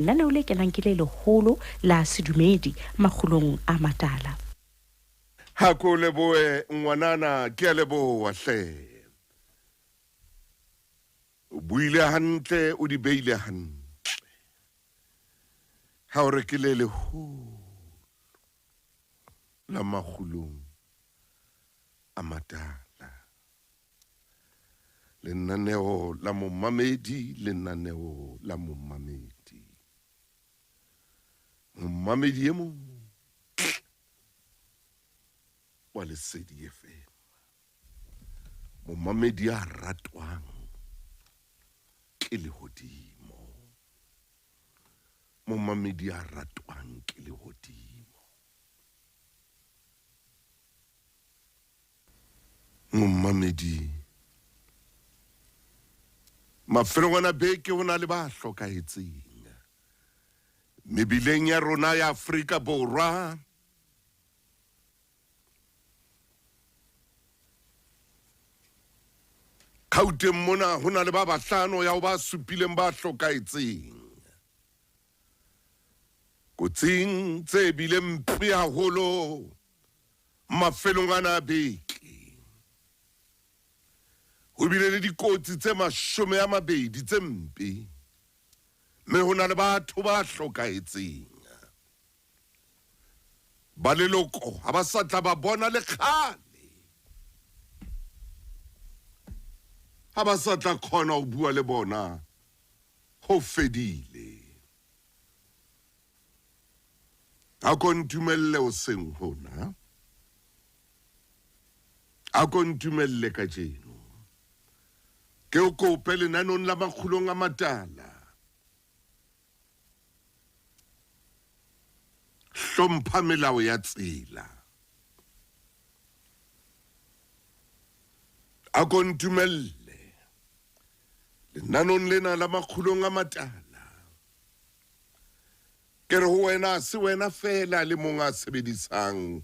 Lenaneo le kenang ke le leholo la sedumedi makgulong a matala. Ha ko lebohe ngwanana, ke a leboha hle. O buile hantle, o di beile hantle. Ha o re ke le leholo la makgulong a matala. Lenaneo la momamedi, lenaneo la momamedi. Momamedi e motle wa Lesedi FM. Momamedi ya ratwang ke lehodimo. Momamedi ya ratwang ke lehodimo. Momamedi, mafelong ana beke ho na le ba hlokahetseng mebileng ya rona ya Afrika Borwa. Gauteng mona ho na le ba bahlano ya ho ba supileng ba hlokahetseng kotsing tse bileng mpe haholo Mafelong ana a beke, ho bile le dikotsi tse 20 tse mpe, mme ho na le batho ba hlokahetseng. Ba leloko ha ba sa tla ba bona le kgale. Ha ba sa tla kgona ho bua le bona, ho fedile. Ako ntumelle hoseng hona. Ako ntumelle kajeno. Ke o kope lenanong la makgulong a matala. Hlompha melao ya tsela. Ako ntumelle lenanong lena la makgulong a matala. Ke re ho wena, se wena feela le mong a sebedisang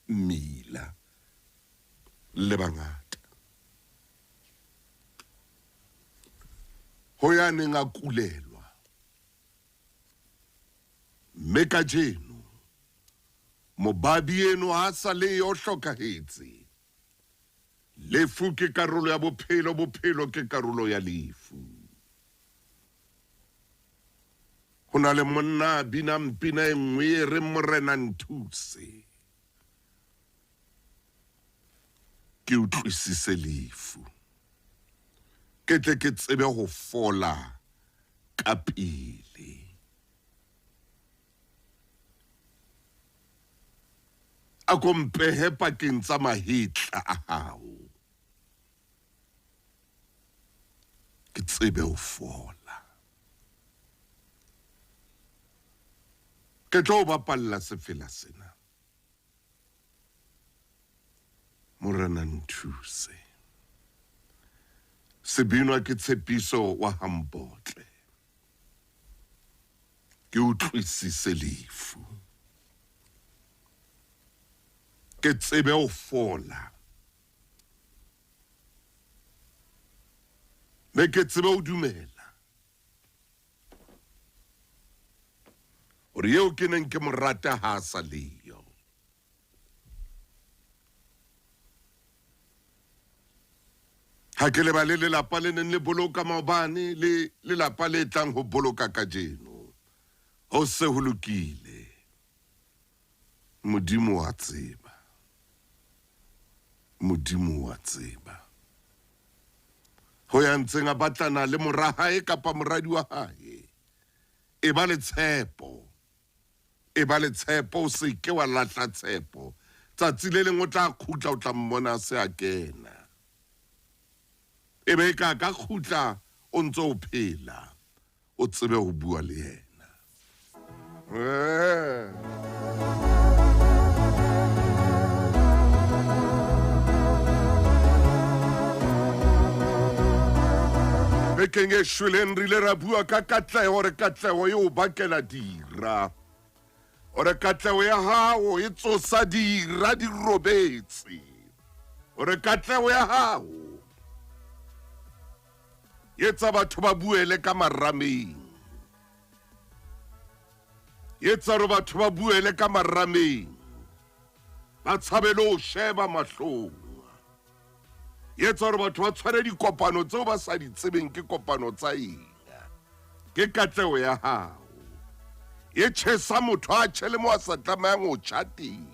mmila, le bangata. Ho ya neng a kulelwa, mme kajeno mobabi eno ha sa le yo hlokahetse. Lefu ke karolo ya bophelo, bophelo ke karolo ya lefu. Ho na le monna a binang pina e nngwe e reng Morena nthuse ke utlwisise lefu, ke tle ke tsebe ho fola ka pele. A ko mpehe pakeng tsa mahetla a hao, ke tsebe ho fola. Ke tlo o bapalla sefela sena. Morena nthuse. Se binwa ke Tshepiso wa Hambotle. Ke utlwisise lefu. Ke tsebe ho fola. Me ke tsebe ho dumela hore eo ke neng ke mo rata ha a sa leyo. Ha ke lebale lelapa le neng le boloka maobane le lelapa le tlang ho boloka kajeno. Ho se ho lokile. Modimo wa tseba. Modimo wa tseba. Ho ya ntseng a batlana le mora hae kapa moradi wa hae, e ba le tshepo. E ba le tshepo, o se ke wa lahla tshepo. Tsatsi le leng o tla kgutla, o tla mmona a se a kena. E be eka a ka kgutla o ntse o phela, o tsebe ho bua le yena. Eh. Bekeng e shweleng re ile ra bua ka katleho, re katleho e o bakela dira. Ore katleho ya hao e tsosa dira di robetse. Ore katleho ya hao e etsa batho ba buele ka marameng. Etsa hore batho ba buele ka marameng, ba tshabe le ho sheba mahlong. Etsa hore batho ba tshware dikopano tseo ba sa di tsebeng ke kopano tsa eng. Ke katleho ya hao. E tjhesa motho a tjhe le mo a sa tlamehang ho tjha teng.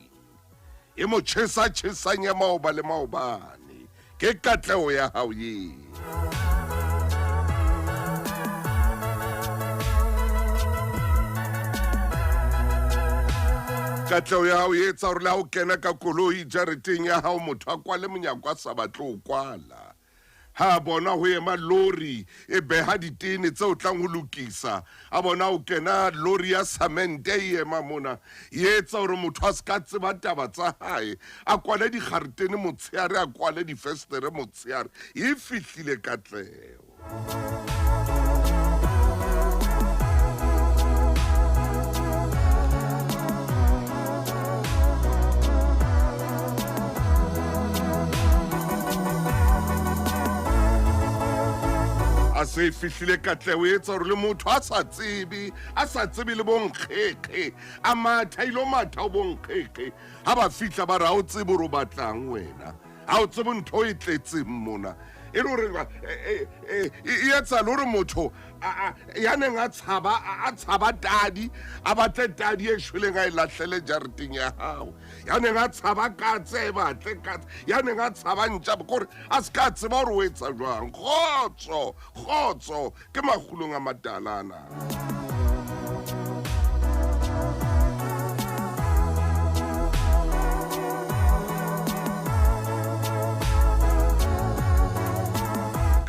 E mo tjhesa tjhesang ya maoba le maobane. Ke katleho ya hao eo. Katleho ya hao e etsa hore le ha o kena ka koloi jareteng ya hao motho a kwale monyako a sa batle ho kwala. Ha a bona ho ema lori e beha ditene tseo tlang ho lokisa, a bona ho kena lori ya samente e ema mona, e etsa hore motho a se ka tseba taba tsa hae, a kwale dikgaretene motshehare, a kwale difestere motshehare. E fihlile katleho. A se e fihlile katleho e etsa gore le motho a sa tsebe, a sa tsebe le bonkgekge, a matha ilo matha o bonkgekge. Ha ba fihla ba re ha o tsebe gore o batlang wena, ha o tsebe ntho e tletseng mona. E le gore e etsa le gore motho ya neng a tshaba, a tshaba tadi, a batle tadi e shweleng a e lahlele jareteng ya hao. Ya neng a tshaba katse, e batle katse. Ya neng a tshaba ntja, kore a se ka tseba hore o etsa jwang. Kgotso, kgotso, ke makgulong a matalana.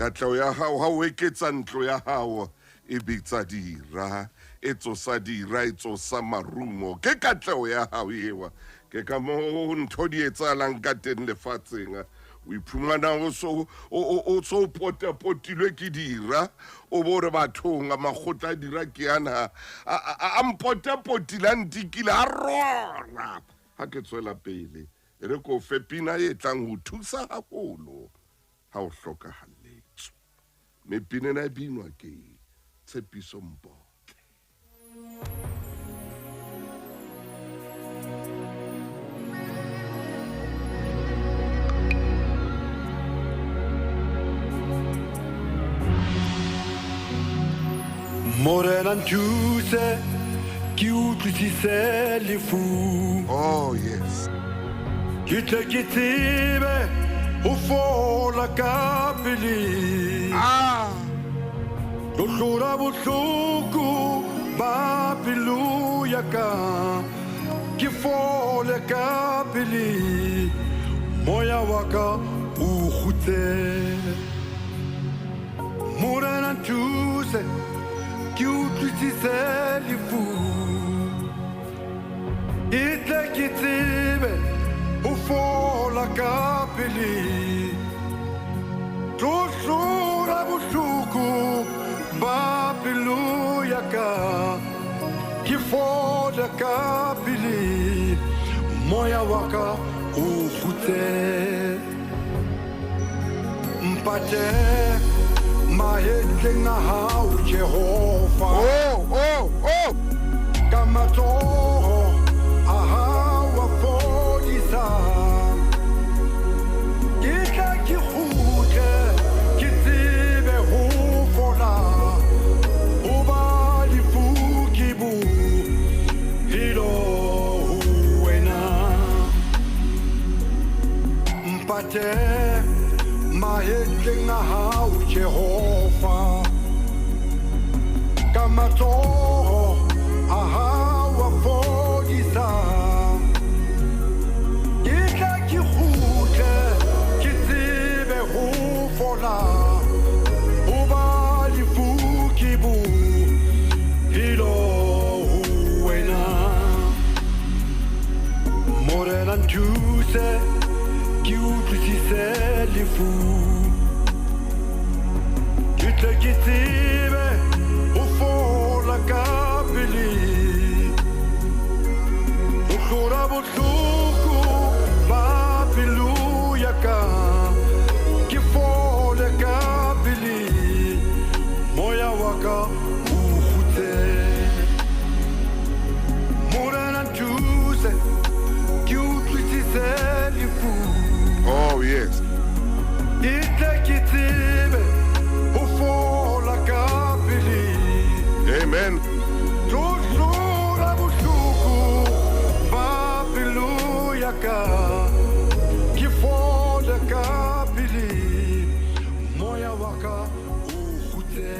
Katleho ya hao ha o eketsa ntlo ya hao e bitsa dira, e tsosa dira, e tsosa marumo. Ke katleho ya hao ewa. Ke ka moo ntho di etsahalang ka teng lefatsheng. O iphumana o so o so potapotilwe ke dira, o bo re bathong makgotla a dira ke ana a mpotapotile, a ntikile, a rora. Ha ke tswela pele, e re ko fe pina e tlang ho thusa haholo ha o hlokahalletswe. Mme pina ena e binwa ke Tshepiso Mpotle. Morena nthuse ke utlwisise lefu. Oh yes. Ke tle ke tsebe ho fola ka pele. Ah. Lo hlola bohloko ba pelo ya ka. Ke fole ka pele. Moya wa ka o kgutse. Morena nthuse ke utlwisise lefu. E tle ke tsebe ho fola ka pele. Tlo hlola bohloko ba pelo ya ka. Ke fole ka pele. Moya wa ka o kgutse. Mpate mahetleng a hao Jehova. Oh, oh, oh. Ka matsoho a hao a fodisang. Ke tla ke kgutle, ke tsebe ho fola. Hoba lefu ke bophelo ho wena. Mpate mahetleng a hao Jehova. Ka matsoho a hao a fodisang. Ke tla ke kgutle, ke tsebe ho fola. Hoba lefu ke bophelo ho wena. Morena nthuse ke utlwisise lefu. Ke tle ke tsebe ho fola ka pele. Ho hlola bohloko ba pelo ya ka. Ke fole ka pele. Moya wa ka o kgutse. Tlo hlola bohloko ba pelo ya ka, ke fole ka pele, moya wa ka o kgutle.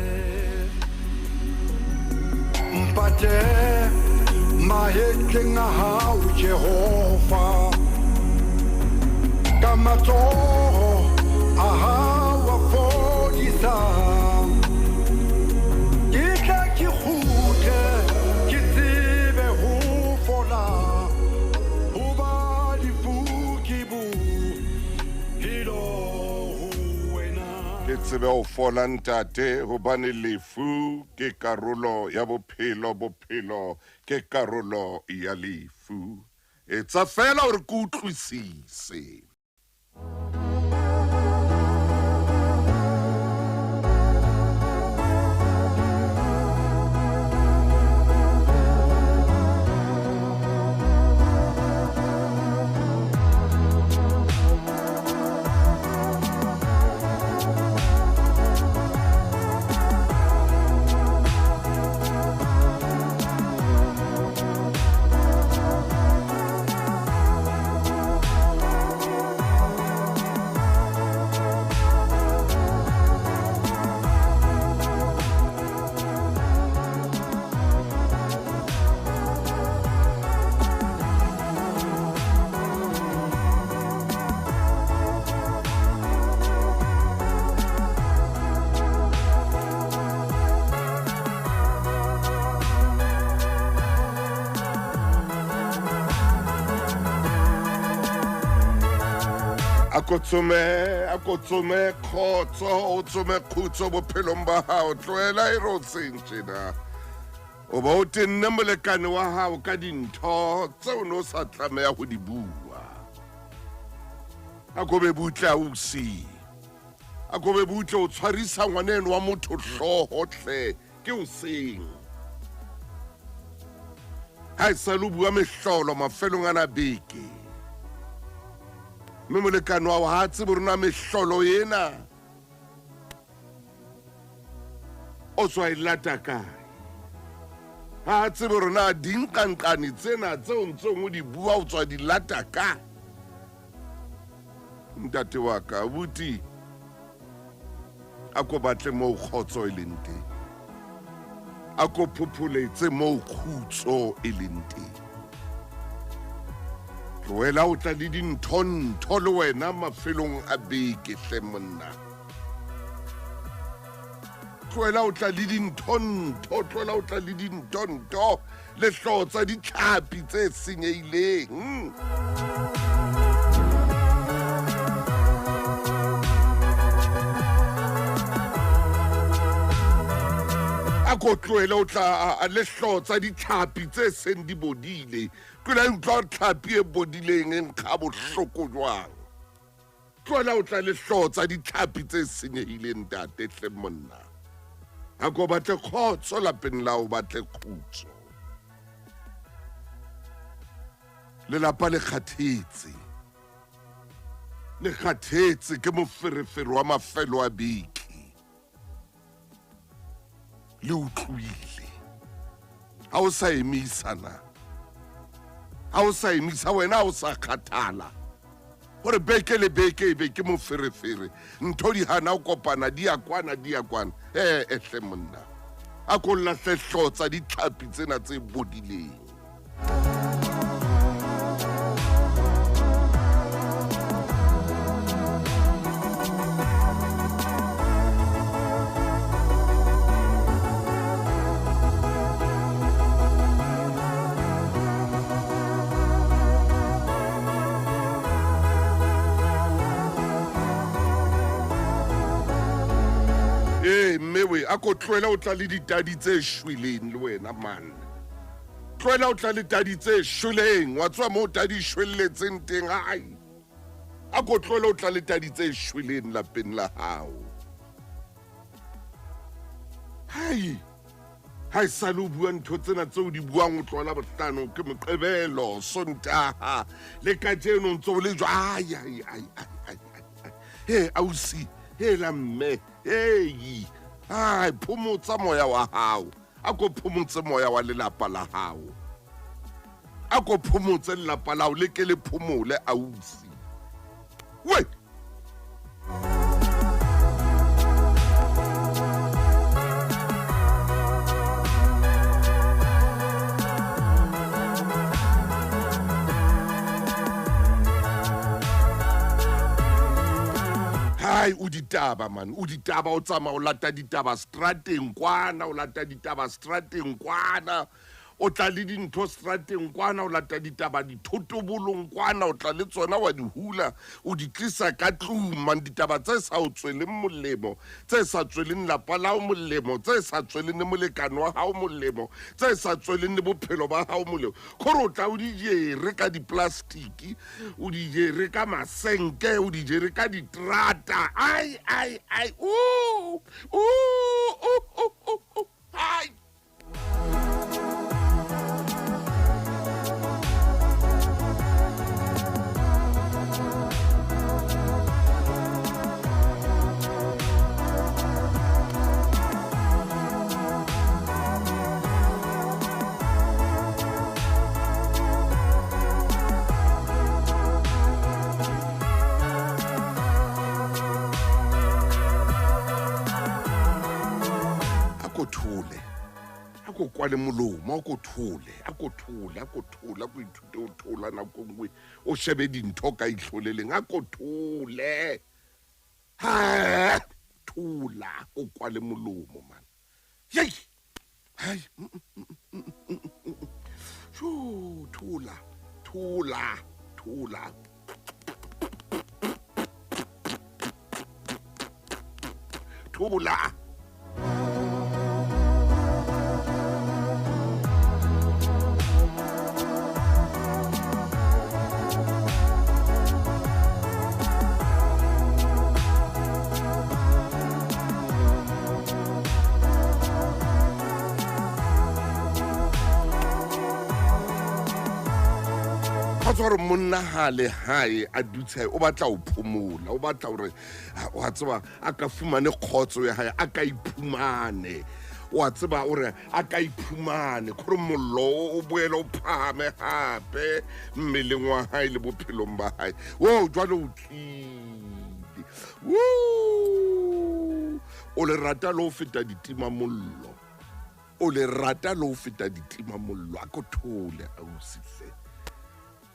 Mpate mahetleng a hao Jehova, ka matsoho a hao a fodisang. Ke tla ke kgutle, ke tsebe ho fola, hoba lefu ke bophelo ho wena. Ke tsebe ho fola ntate, hobane lefu ke karolo ya bophelo, bophelo ke karolo ya lefu. Etsa feela hore ke utlwisise. A ko tsome, a ko tsome kgotso, o tsome khutso bophelong ba hao. Tlohela e re o seng tjena. O ba o tenne molekane wa hao ka dintho tseo o ne o sa tlameha ho di bua. A ko be butle ausi. A ko be butle o tshwarisa ngwaneno wa motho hlooho hle, ke o seng. Ha e sale o bua mehlolo mafelong ana beke. Mme molekane wa hao ha a tsebe hore na mehlolo ena o tswa e lata kae. Ha a tsebe hore na dinqanqane tsena tseo ntseng o di bua o tswa di lata kae. Ntate wa ka, abuti, a ko batle moo kgotso e leng teng. A ko phopholetse moo khutso e leng teng. Tlohela o tla le dintho-ntho le wena mafelong a beke hle monna. Tlohela o tla le dintho-ntho, tlohela o tla le dintho-ntho le hlooho tsa ditlhapi tse senyehileng. A ko tlohele o tla le hlooho tsa ditlhapi tse seng di bodile. Tlohela e utlwa tlhapi e bodileng e nkga bohloko jwang. Tlohela o tla le hlooho tsa ditlhapi tse senyehileng ntate hle monna. A ko batle kgotso lapeng la o batle khutso. Lelapa le kgathetse. Le kgathetse ke moferefere wa mafelo a beke. Le utlwile. Ha o sa emisa na? Ha o sa emisa wena, ha o sa kgathala. Hore beke le beke e be ke moferefere. Ntho di hana ho kopana, di ya kwana, di ya kwana. Hle monna. A ko lahle hlooho tsa ditlhapi tsena tse bodileng. Ee, mme we, a ko tlohela o tla le ditadi tse shweleng le wena man. Tlohela o tla le tadi tse shweleng, wa tswa moo tadi e shwelletseng teng, ai. A ko tlohela o tla le tadi tse shweleng lapeng la hao. Hai, ha e sale o bua ntho tsena tseo di buang o tloha Labohlano ke Moqebelo, Sontaha le kajeno ntse o le jwa. Ai, ai, ai, ai, ai, ai. He, ausi, he la mme, hei. Ai, phomotsa moya wa hao. A ko phomotse moya wa lelapa la hao. A ko phomotse lelapa la hao, le ke le phomole ausi. We! Hai, o ditaba man, o ditaba, o tsamaya o lata ditaba strateng kwana, o lata ditaba strateng kwana, o tla le dintho strateng kwana, o lata ditaba dithotobolong kwana, o tla le tsona wa di hula, o di tlisa ka tlung man, ditaba tse sa o tsweleng molemo, tse sa tsweleng lapa la hao molemo, tse sa tsweleng le molekane wa hao molemo, tse sa tsweleng le bophelo ba hao molemo. Kgore o tla o di jere ka di-plastiki, o di jere ka masenke, o di jere ka diterata. Ai, ai, ai, ooh, ooh, ooh, ooh, ooh, ooh, ai. Thole a ko kwale molomo, a ko thole, a ko thole, a ko thole, a ko ithute o thola nako nngwe, o shebe dintho ka itlholeleng, a ko thole. Ha thola, o kwale molomo man. Yei! Hai. Sho thola, thola, thola. Thola. Gore monna ha le hae a dutse o batla ho phomola, o batla hore wa tseba a ka fumane kgotso ya hae, a ka iphumane, wa tseba hore a ka iphumane gore mollo o boele o phahame hape mmeleng wa hae le bophelong ba hae. O jwale o tlile, o le rata le ho feta ditimamollo, o le rata le ho feta ditimamollo. A ko thole ausi hle.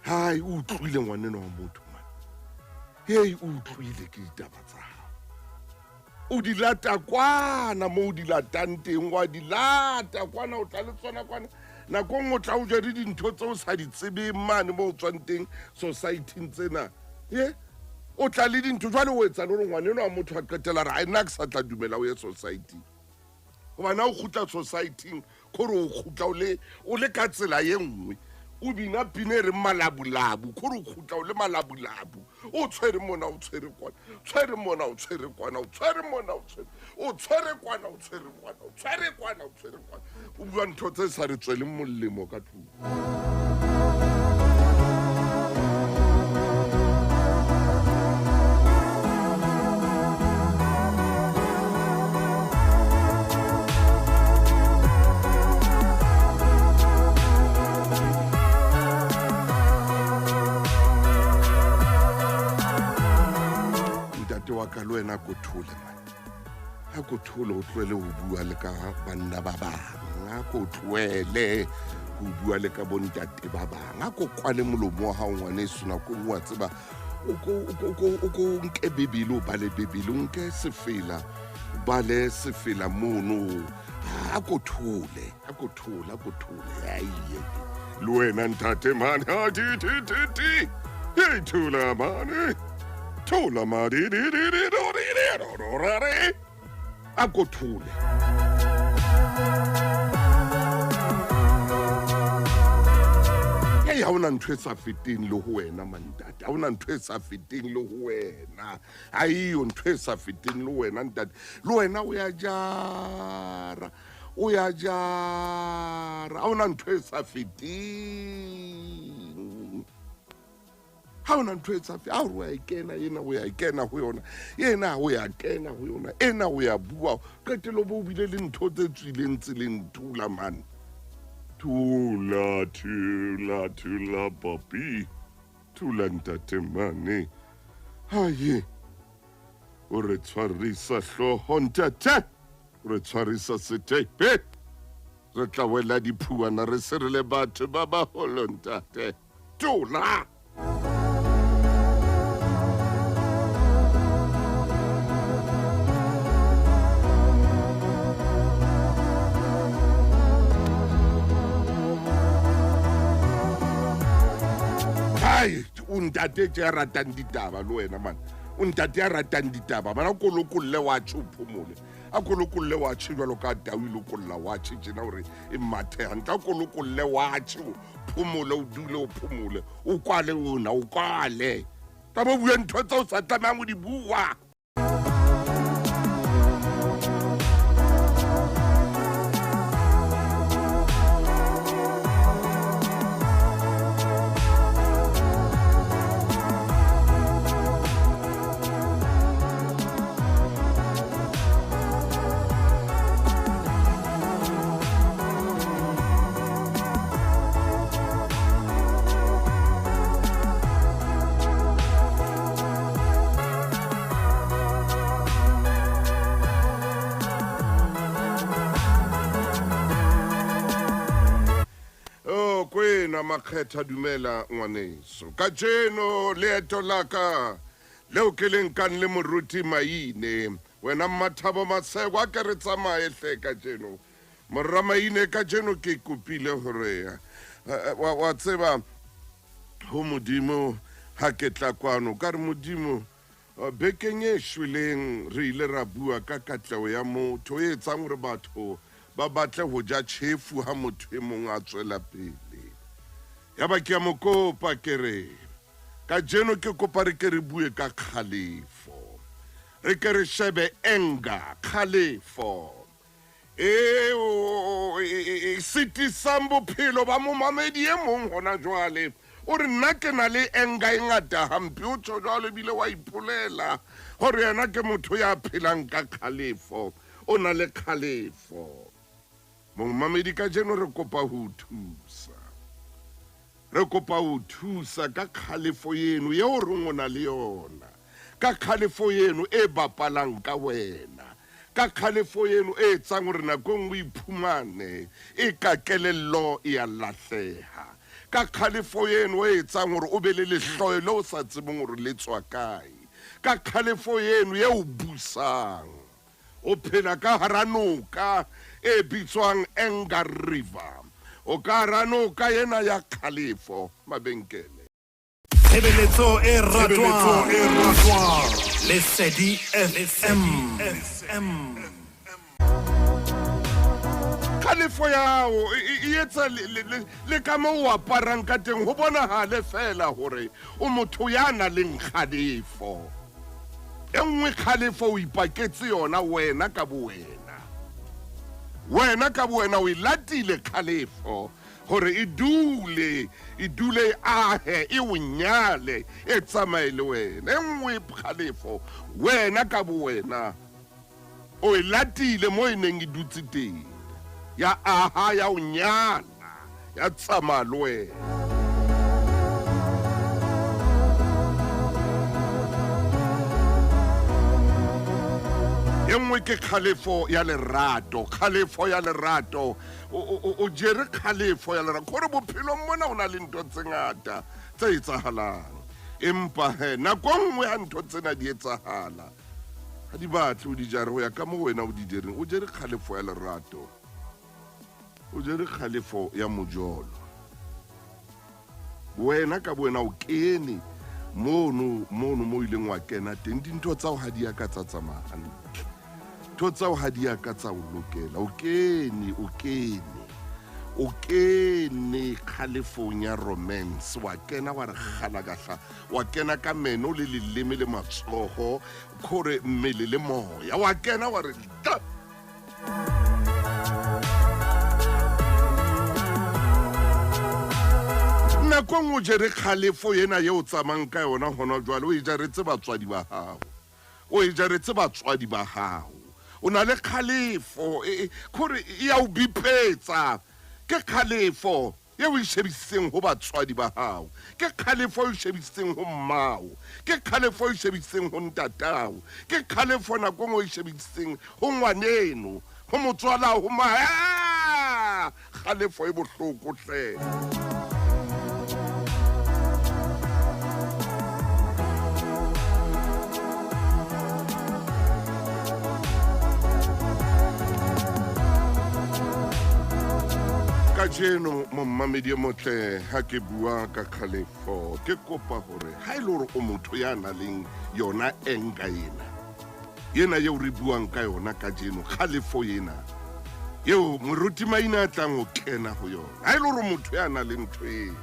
Hai, o utlwile ngwaneno wa motho man. Hei, o utlwile ke ditaba tsa hao. O di lata kwana mo o di latang teng, wa di lata kwana, o tla le tsona kwana. Nako nngwe o tla o jere dintho tseo o sa di tsebeng mane mo o tswang teng society-ing tsena. Ye? O tla le dintho jwale o etsa le hore ngwaneno wa motho a qetela re, ai nna ke sa tla dumela o ye society-ing. Hobane ha o kgutla society-ing, kgore o kgutla o le ka tsela ye nngwe. O bina pina e reng malabulabu, kgore o kgutla o le malabulabu, o tshwere mona, o tshwere kwana, tshwere mona, o tshwere kwana, o tshwere mona, o tshwere, o tshwere kwana, o tshwere kwana, o tshwere kwana, o tshwere kwana. O bua ntho tse sa re tsweleng molemo ka tlung. Wa ka le wena ko thole man, a ko thole o tlohele ho bua le ka banna ba bang, a ko tlohele ho bua le ka bontate ba bang, a ko kwale molomo wa hao ngwaneso nako nngwe wa tseba o ko nke Bibele, o bale Bibele, o nke sefela, o bale sefela mono. A ko thole, a ko thole, a ko thole. Ai, le wena ntate man, ha ti ti ti ti, hey thola man. Thola ma di di di di do di di do do ra re. A ko thole. Hey, ha ona ntho e sa feteng le ho wena mantate. Ha ona ntho e sa feteng le ho wena. Ha eyo ntho e sa feteng le wena ntate. Le wena o ya jara. O ya jara. Ha ona ntho e sa feteng. Ha hona ntho e tsa ha o ya kena ena o ya kena ho yona ena o ya kena ho yona ena o ya bua qetelo bo bile le ntho tse tswileng tseleng. Thula man, thula thula thula papi, thula ntate mane. Haye, o re tshwarisa hlooho ntate, o re tshwarisa setepe, re tla wela diphuwana re se re le batho ba baholo ntate. Thula. Ai, o ntate tje ya ratang ditaba le wena man, o ntate ya ratang ditaba bana, o kolokolle watjhe o phomole, a kolokolle watjhe jwalo ka tau e lokolla watjhe tjena hore e mathe hantle, a kolokolle watjhe o phomole, o dule o phomole, o kwale ona o kwale, tla bo bua ntho tseo o sa tlamehang ho di bua. Kwena Makgetha, dumela ngwaneso. Kajeno leeto la ka leo ke le nkang le moruti Maine, wena Mmathabo Maseko, a ke re tsamaye hle kajeno. Morra Maine, kajeno ke kopile hore wa tseba ho Modimo ha ke tla kwano, ka re Modimo bekeng e shweleng re ile ra bua ka katleho ya motho e etsang hore batho ba batle ho ja tjhefu ha motho e mong a tswela pele. Ya ba ke a mo kopa ke re kajeno ke kopa re ke re bue ka kgalefo, re ke re shebe anger, kgalefo eo e sitisang bophelo ba momamedi e mong hona jwale. O re nna ke na le anger e ngata hampe, o tjho jwalo ebile wa ipolela hore yena ke motho ya phelang ka kgalefo, o na le kgalefo. Momamedi kajeno re kopa ho thusa, re kopa ho thusa ka kgalefo eno eo re o na le yona, ka kgalefo eno e bapalang ka wena, ka kgalefo eno e etsang hore nako e nngwe o iphumane e ka kelello e a lahleha, ka kgalefo eno e etsang hore o be le lehloyo le o sa tsebeng hore le tswa kae, ka kgalefo eno e o busang. O phela ka hara noka e bitswang Anger River, o ka hara noka ena ya kgalefo. Mabenkele. Tshebeletso e ratwang Lesedi FM. Kgalefo ya hao e etsa le ka moo o aparang ka teng ho bonahale fela hore o motho ya nang le kgalefo. E nngwe kgalefo o ipaketse yona wena ka bowena, wena ka bowena o e latile kgalefo hore e dule e dule e ahe e o nyale e tsamaye le wena. E nngwe kgalefo wena ka bowena o e latile mo e neng e dutse teng, ya aha ya o nyala ya tsamaya le wena. E nngwe ke kgalefo ya lerato, kgalefo ya lerato. O jere kgalefo ya lerato gore bophelong mona o na le ntho tse ngata tse etsahalang, empa he nako nngwe ha ntho tsena di etsahala ha di batle o di jare ho ya ka mo wena o di jereng. O jere kgalefo ya lerato, o jere kgalefo ya mojolo. Wena ka bowena o kene mono mono mo ileng wa kena teng, dintho tsa ho ha di a ka tsa tsamaya hantle, ntho tsa ho ha di a ka tsa o lokela. O kene o kene o kene kgalefong ya romance, wa kena wa re kgalakahla, wa kena ka meno le leleme le matsoho, kore mmele le moya, wa kena wa re tla. Nako e nngwe o jere kgalefo ena ye o tsamayang ka yona hona jwale, o e jaretse batswadi ba hao. O e jaretse batswadi ba hao. O na le kgalefo, e, e, kore e ya o bipetsa. Ke kgalefo ye o e shebisitseng ho batswadi ba hao. Ke kgalefo e o shebisitseng ho mmao. Ke kgalefo e o shebisitseng ho ntatao. Ke kgalefo nako e nngwe o e shebisitseng ho ngwaneno, ho motswalao, ho ma, ah! Kgalefo e bohloko hle. Kajeno mommamedi e motle, ha ke bua ka kgalefo, ke kopa hore ha e le hore o motho ya nang le yona anger ena, ena eo re buang ka yona kajeno, kgalefo ena eo moruti Maina a tlang ho kena ho yona, ha e le hore motho ya nang le ntho eo,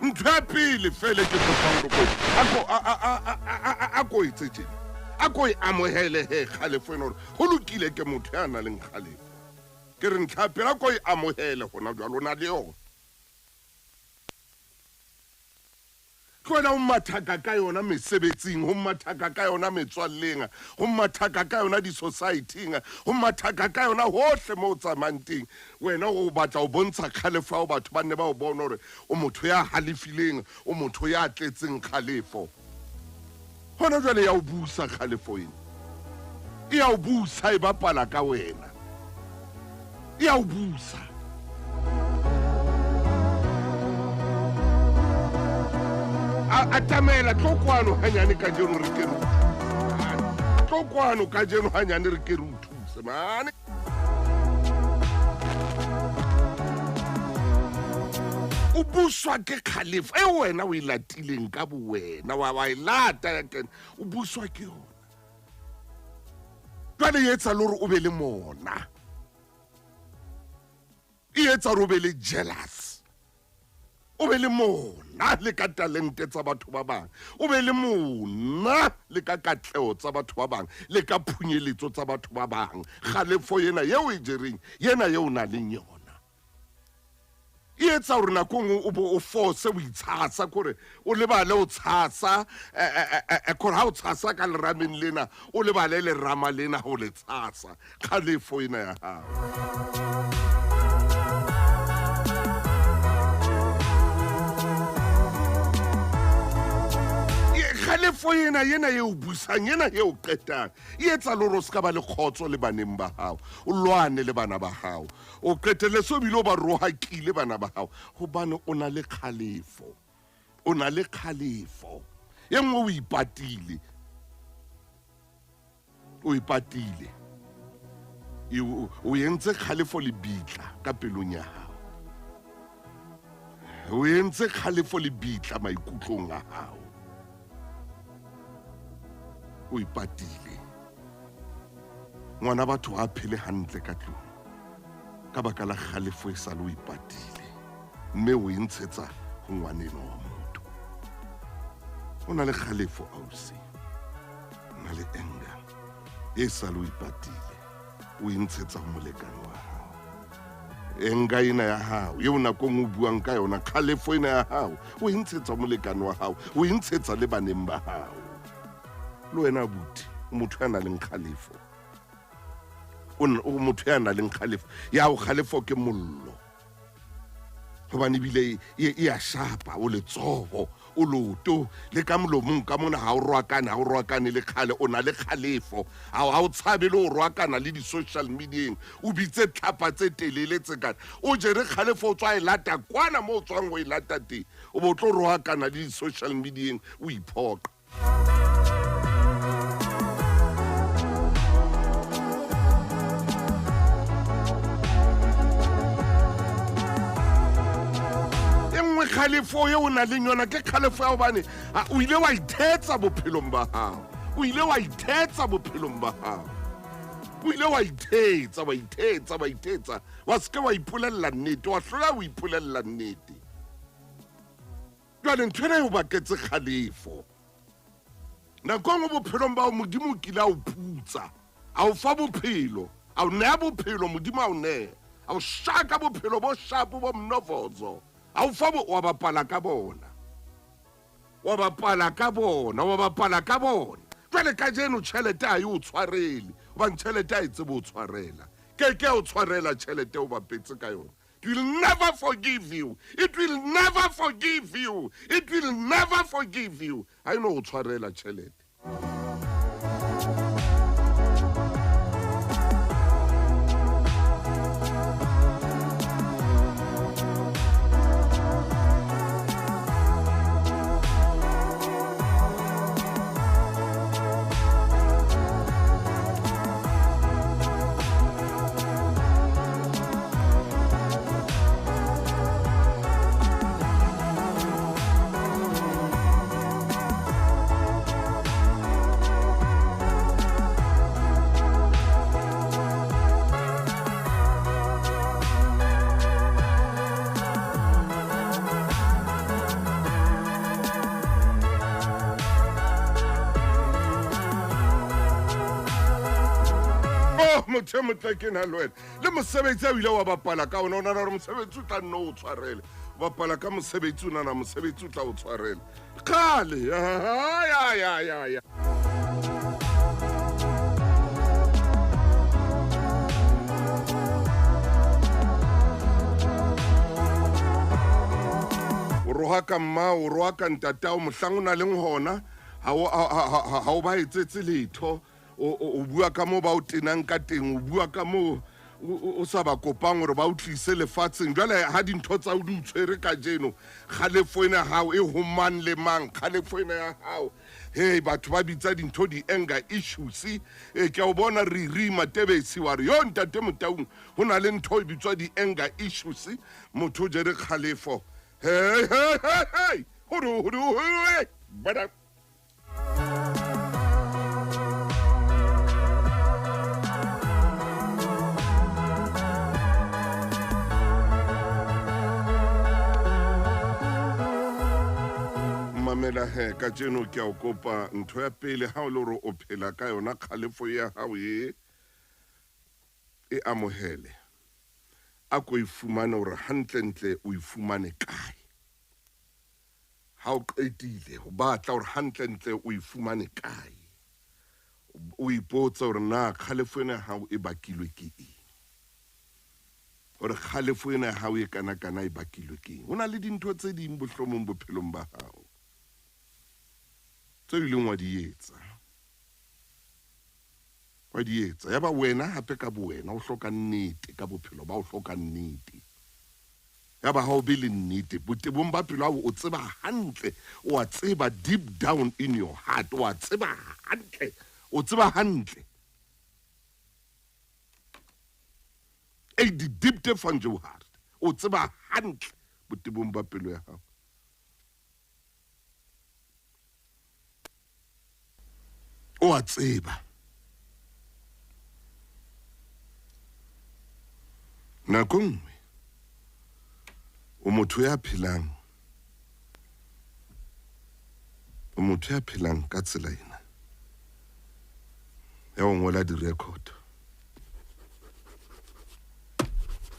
ntho ya pele fele ke kopang hore a ko etse tjena, a ko e amohele he kgalefo ena, hore ho lokile ke motho ya nang le kgalefo. Ke re ntlha ya pele, a ko e amohele hona jwale, o na le yona. Tlohela ho mathaka ka yona mesebetsing, ho mathaka ka yona metswalleng, ho mathaka ka yona di-society-ing, ho mathaka ka yona hohle moo o tsamayang teng. Wena o batla ho bontsha kgalefo ya hao, batho ba nne ba o bone hore o motho ya halefileng, o motho ya tletseng kgalefo. Hona jwale ya o busa kgalefo ena. E ya o busa, e bapala ka wena. E ya o busa. A atamela, tlo kwano hanyane kajeno re ke re o thuse. Tlo kwano kajeno hanyane re ke re o thuse mane. O buswa ke kgalefo e wena o e latileng ka bowena, wa e lata ya kena, o buswa ke yona. Jwale e etsa le hore o be le mona, e etsa hore o be le jealous, o be le mona le ka talente tsa batho ba bang, o be le mona le ka katleho tsa batho ba bang, le ka phunyeletso tsa batho ba bang. Kgalefo ena eo e jereng, ena eo o nang le yona, e etsa hore nako e nngwe o bo o force o itshasa, kore o lebale o tshasa, kore ha o tshasa ka lerameng lena, o lebale lerama lena ho le tshasa. Kgalefo ena ya hao. Kgalefo ena, ena e o busang, ena e o qetang, e etsa le hore o se ka ba le kgotso le baneng ba hao, o lwane le bana ba hao, o qetelle se o bile o ba rohakile bana ba hao, hobane o na le kgalefo. O na le kgalefo e nngwe o ipatile, o ipatile, o entse kgalefo lebitla ka pelong ya hao, o entse kgalefo lebitla maikutlong a hao, o ipatile. Ngwana batho ha phele hantle ka tlung ka baka la kgalefo e sale o ipatile, mme o e ntshetsa ho ngwaneno wa motho. O na le kgalefo ausi, o na le anger e sale o ipatile, o e ntshetsa ho molekane wa hao. Anger ena ya hao eo nakong o buang ka yona, kgalefo ena ya hao o e ntshetsa ho molekane wa hao, o e ntshetsa le baneng ba hao. Le wena abuti, o motho ya nang le kgalefo, o motho ya nang le kgalefo ya o kgalefo ke mollo, hobane ebile e ya shapa, o letsoho, o loto, le ka molomong ka mona ha o roakane, ha o roakane le kgale, o na le kgalefo, ha o tshabe le ho roakana le di-social medieng, o bitse tlhapa tse telele tse kana, o jere kgalefo, o tswa e lata kwana mo o tswang ho e lata teng, o bo tlo roakana le di-social medieng, o iphoqa. E nngwe kgalefo e o nang le yona ke kgalefo ya hobane o ile wa ithetsa bophelong ba hao, o ile wa ithetsa bophelong ba hao, o ile wa ithetsa, wa ithetsa, wa ithetsa, wa se ke wa ipolella nnete, wa hlola o ipolella nnete. Jwale ntho ena e o baketse kgalefo. Nako e nngwe bophelong ba hao Modimo o kile a o putsa, a o fa bophelo, a o neha bophelo, Modimo a o neha, a o shaka bophelo bo shapo bo mnovozo. A o fa bo wa bapala ka bona. Wa bapala ka bona, wa bapala ka bona. Jwale kajeno tjhelete ha e o tshwarele, hobane tjhelete ha e tsebe ho tshwarela. Ke ke ya o tshwarela tjhelete o bapetse ka yona. It will never forgive you. It will never forgive you. It will never forgive you. Ha e no o tshwarela tjhelete. Oh, motho e motle ke na le wena le mosebetsi a o ile wa bapala ka ona o nana gore mosebetsi o tla nne o tshwarele bapala ka mosebetsi o nana mosebetsi o tla o tshwarela kgale ya ya ya ya o rohaka mma o rohaka ntatao mohlang o na leng hona ha o ba etsetse letho o bua ka moo ba o tenang ka teng o bua ka moo o sa ba kopang gore ba o tlise lefatsheng jwale ha dintho tsa o di o tshwere kajeno kgalefo ena ya hao e ho mang le mang kgalefo ena ya hao hei batho ba bitsa dintho di-anger issues e ke a o bona riri matebesi wa re yo ntate motaung ho na le ntho e bitswa di-anger issues motho o jere kgalefo hey hey hey hey hodu hodu hey bana Mamela he kajeno ke a o kopa ntho ya pele ha o le hore o phela ka yona kgalefo ya hao e e amohele. A ko e fumane hore hantlentle o e fumane kae. Ha o qetile ho batla hore hantlentle o e fumane kae, o ipotse hore na kgalefo ena ya hao e bakilwe ke eng. Hore kgalefo ena ya hao e kana-kana e bakilwe ke eng. Ho na le dintho tse ding bohlomong bophelong ba hao tse ileng wa di etsa. Wa di etsa. Yaba wena hape ka bowena o hloka nnete ka bophelo ba o hloka nnete. Yaba ha o be le nnete botebong ba pelo hao o tseba hantle, o a tseba deep down in your heart, o a tseba hantle, o tseba hantle. Ei di diepte van jou hart. O tseba hantle botebong ba pelo ya hao. O a tseba. Nako nngwe o motho ya phelang, o motho ya phelang ka tsela ena ya ho ngola di-record.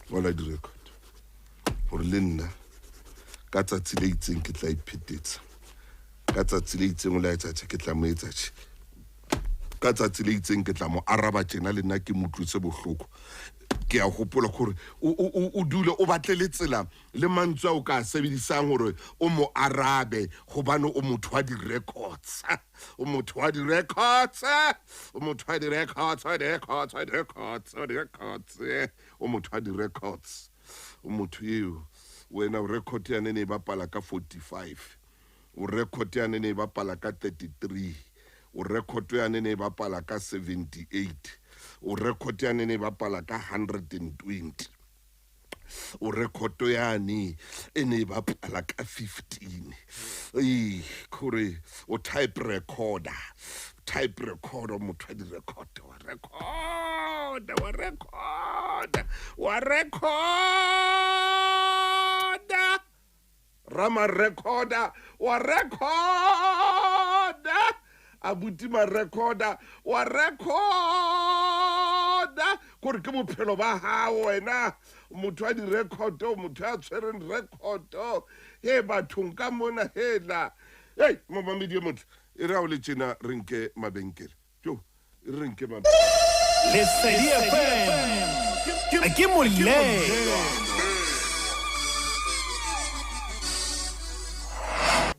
Ngola di-record hore le nna ka tsatsi le itseng ke tla iphetetsa. Ka tsatsi le itseng o la etsa tje, ke tla mo etsa tje. Ka tsatsi le itseng ke tla mo araba tjena le nna ke mo utlwise bohloko. Ke a hopola hore o dule o batle le tsela le mantswe ao ka sebedisang hore o mo arabe hobane o motho wa di-records. O motho wa di-records. O motho wa di-records, wa di-records, wa di-records, wa di-records. O motho wa di-records. O motho eo wena o record yane ne e bapala ka 45. O record yane ne e bapala ka 33. O record yane ne e bapala ka 78. O record yane ne e bapala ka 120. O record yane e ne e bapala ka 15. Ee, kore o type recorder. Type recorder motho wa di-record, wa record, wa record, wa recorder. Rama recorder, wa recorder. Abuti ma recorder, wa recorder. Kore ke bophelo ba hao wena motho wa direkhoto, motho ya tshwereng rekhoto. He bathong ka mona hela. Hei, momamedi e motle, e re ha o le tjena re nke mabenkele. Jo, e re nke mabenkele. Lesedi FM ke molelwa.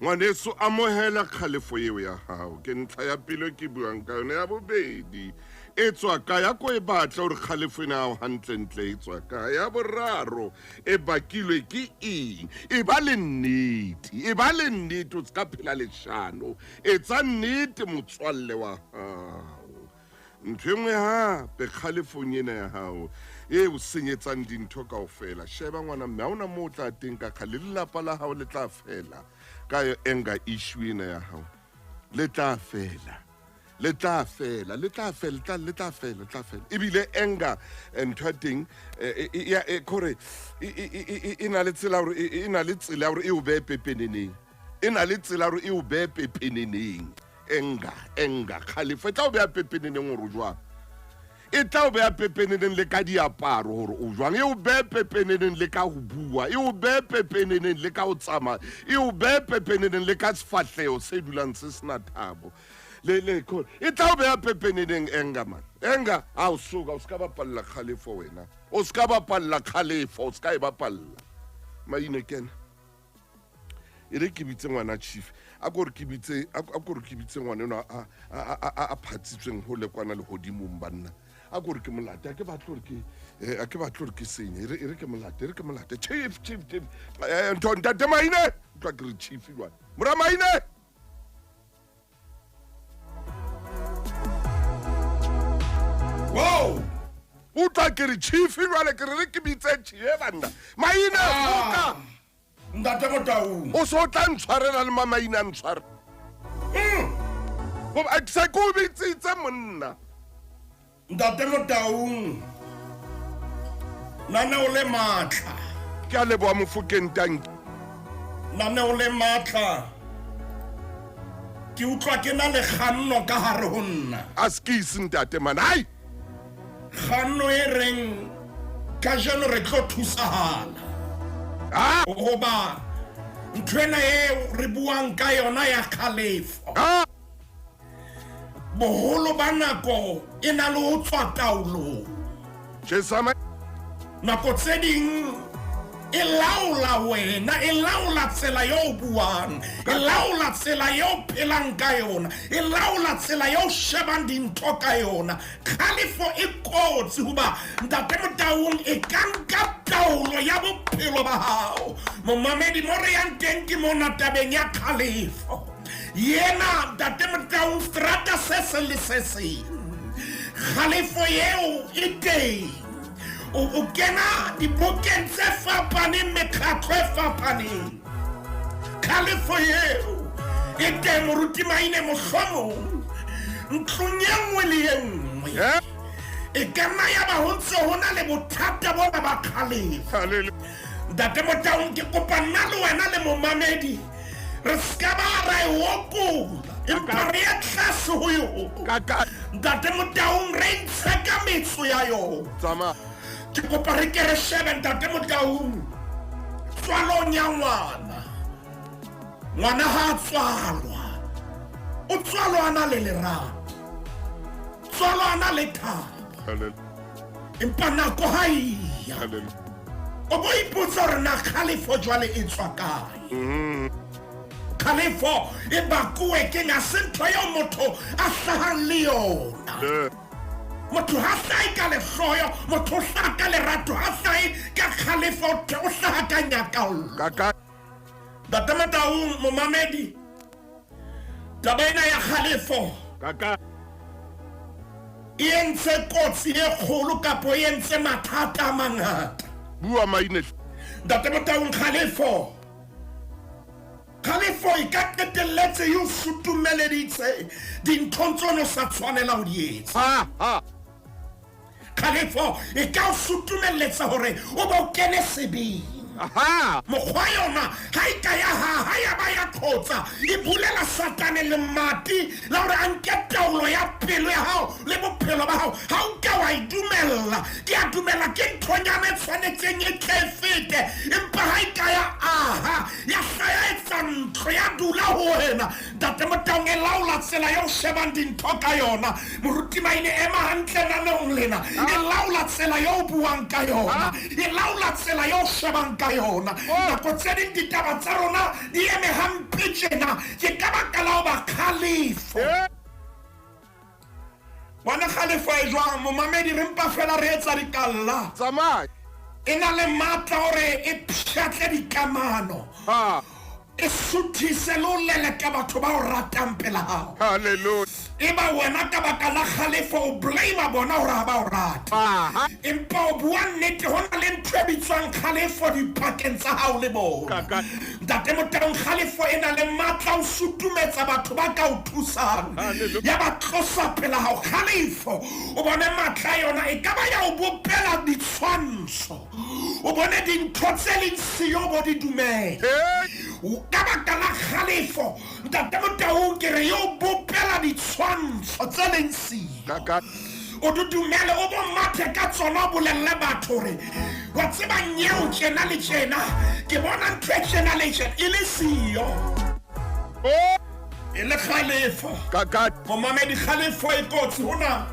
Ngwaneso, amohela kgalefo eo ya hao. Ke ntlha ya pele ke buang ka yona. Ya bobedi, e tswa kae? A ko e batla hore kgalefo ena ya hao hantlentle e tswa kae? Ya boraro, e bakilwe ke eng? E ba le nnete, e ba le nnete, o se ka phela leshano. Etsa nnete motswalle wa hao. Ntho e nngwe hape kgalefong ena ya hao e o senyetsang dintho kaofela. Sheba ngwana mme, ha ona moo o tla teng ka kgale, lelapa la hao le tla fela ka anger issue ena ya hao. Le tla fela. Le tla fela, le tla fela, le tla fela, le tla fela. Ebile anger ntho ya teng kore e na le tsela hore e na le tsela hore e o behe pepeneneng. E na le tsela hore e o behe pepeneneng. Anger, anger, kgalefo e tla o beha pepeneneng hore o jwang. E tla o beha pepeneneng le ka diaparo hore o jwang. E o behe pepeneneng le ka ho bua. E o behe pepeneneng le ka ho tsamaya. E o behe pepeneneng le ka sefahleho se dulang se sena thabo. Le, le, e tla o beha pepeneneng anger, man. Anger, ha o soka, o ska bapalla kgalefo wena. O ska bapalla kgalefo, o ska e bapalla. Maine kena. E re ke bitse ngwana chief. A ko re ke bitse, a ko re ke bitse ngwana enwa a phatsitsweng hole kwana lehodimong banna. A ko re ke molate, a ke batle hore ke, a ke batle hore ke senye. E re ke molate, e re ke molate. Chief, chief, chief. Ntho ntate Maine. Utlwa ke re chief jwale. Mora Maine. Wow! Utlwa ke re chief jwale, ke re re ke bitse chief banna. Maine, foka. Ntate Motaung. O so tla ntshwarela le mamaina a ntshware. Goba ke se ke o bitsitse monna. Ntate Motaung. Nane o le matla. Ke a leboha Mofokeng, tanki. Nane o le matla. Ke utlwa ke na le kganno ka hare ho nna. A skis ntate man. Ai! Kganno e reng kajeno re tlo thusahala. Ah! Hoba nthwena eo re buang ka yona ya kgalefo. Ah! Boholo ba nako e na le ho tswa taolong. Jesama. Nako tse ding e laola wena, e laola tsela eo o buang, e laola tsela eo o phelang ka yona, e laola tsela eo o shebang dintho ka yona. Kgalefo e kotsi hoba ntate Motaung e ka nka taolo ya bophelo ba hao. Momamedi mo re yang teng ke mona tabeng ya kgalefo. Yena ntate Motaung strata se seng le se seng. Kgalefo eo e teng. O kena dibokeng tse fapaneng, mekgatlo e fapaneng. Kgalefo eo e teng moruti Maine mohlomong ntlong e nngwe le e nngwe. E ka nna ya ba ho ntse ho na le bothata bona ba kgalefo. Ntate Motaung, ke kopa nna le wena le momamedi re ska ba ra e okola, empa re ye tlase ho yona. Ntate Motaung, re ntshe ka metso ya yona. Ke kopa re ke re shebe ntate Motaung tswalong ya ngwana. Ngwana ha a tswalwa, o tswalwa a na le lerato, tswalwa a na le thabo. Empa nako ha e ya, o bo ipotsa hore na kgalefo jwale e tswa kae. Kgalefo e bakuwe keng? Ha se ntho eo motho a hlahang le yona. Motho ha hlahe ka lehloyo, motho o hlaha ka lerato, ha hlahe ka kgalefo, o hlaha ka nyakallo. Ntate Motaung, momamedi, taba ena ya kgalefo e entse kotsi e kgolo kapo e entse mathata a mangata. Bua Maine. Ntate Motaung, kgalefo kgalefo e ka qetelletse e o sutumeleditse dinthong tseo o sa tshwanela ho di etsa. Kgalefo e ka o sutumelletsa hore o bo kene sebeng. Aha. Mokgwa yona ha e ka ya haha ya ba ya qhotsa, e bulela Satane lemati la hore a nke taolo ya pelo ya hao le bophelo ba hao. Ha o ka wa e dumella, ke a dumela ke nthonyana e tshwanetseng e tle e fete, empa ha e ka ya aha, ya hla ya etsa ntlo, ya dula ho wena. Ntate Motaung, e laola tsela eo o shebang dintho ka yona. Moruti Maine, ema hantle naneong lena. E laola tsela eo o buang ka yona. E laola tsela eo o shebang ka yona. Nako tse ding ditaba tsa rona di eme hampe tjena, ke ka baka la hoba kgalefo. Bona kgalefo e jwang, momamedi, re mpa feela re etsa dikalla. Tsamaya. E na le matla hore e pshatle dikamano. E suthise le ho leleka batho ba o ratang pela hao. Hallelujah. Eba wena ka baka la kgalefo o blame bona hore ha ba o rate. Empa o bua nnete, ho na le ntho e bitswang kgalefo dipakeng tsa hao le bona. Ntate Motaung, kgalefo e na le matla ho sutumetsa batho ba ka o thusang, ya ba tlosa pela hao. Kgalefo, o bone matla a yona, e ka ba ya o bopela ditshwantsho. O bone dintho tse leng siyo bo di dumela. Ka baka la kgalefo, Ntate Motaung, ke re yo bopela ditshwantsho tse leng siyo. O di dumele, o bo mathe ka tsona, o bolelle batho hore wa tseba nyeo tjena le tjena, ke bona ntho e tjena le tjena, e le siyo. E le kgalefo. Momamedi, kgalefo e kotsi. Ho na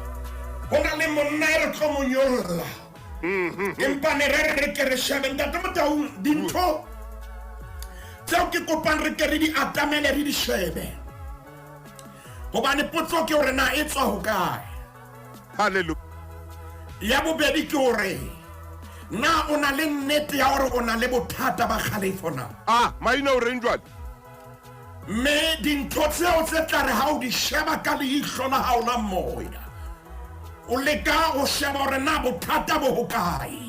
le monna e re tlo mo nyolla. Empa ne re re ke re shebe, Ntate Motaung, dintho tseo ke kopang re ke re di atamele, re di shebe, hobane potso ke hore na e tswa hokae. Hallelujah. Ya bobedi ke hore na o na le nnete ya hore o na le bothata ba kgalefo na? Ah, maina o reng jwale? Mme dintho tseo tse tla re ha o di sheba ka leihlo la hao la moya, o leka ho sheba hore na bothata bo hokae.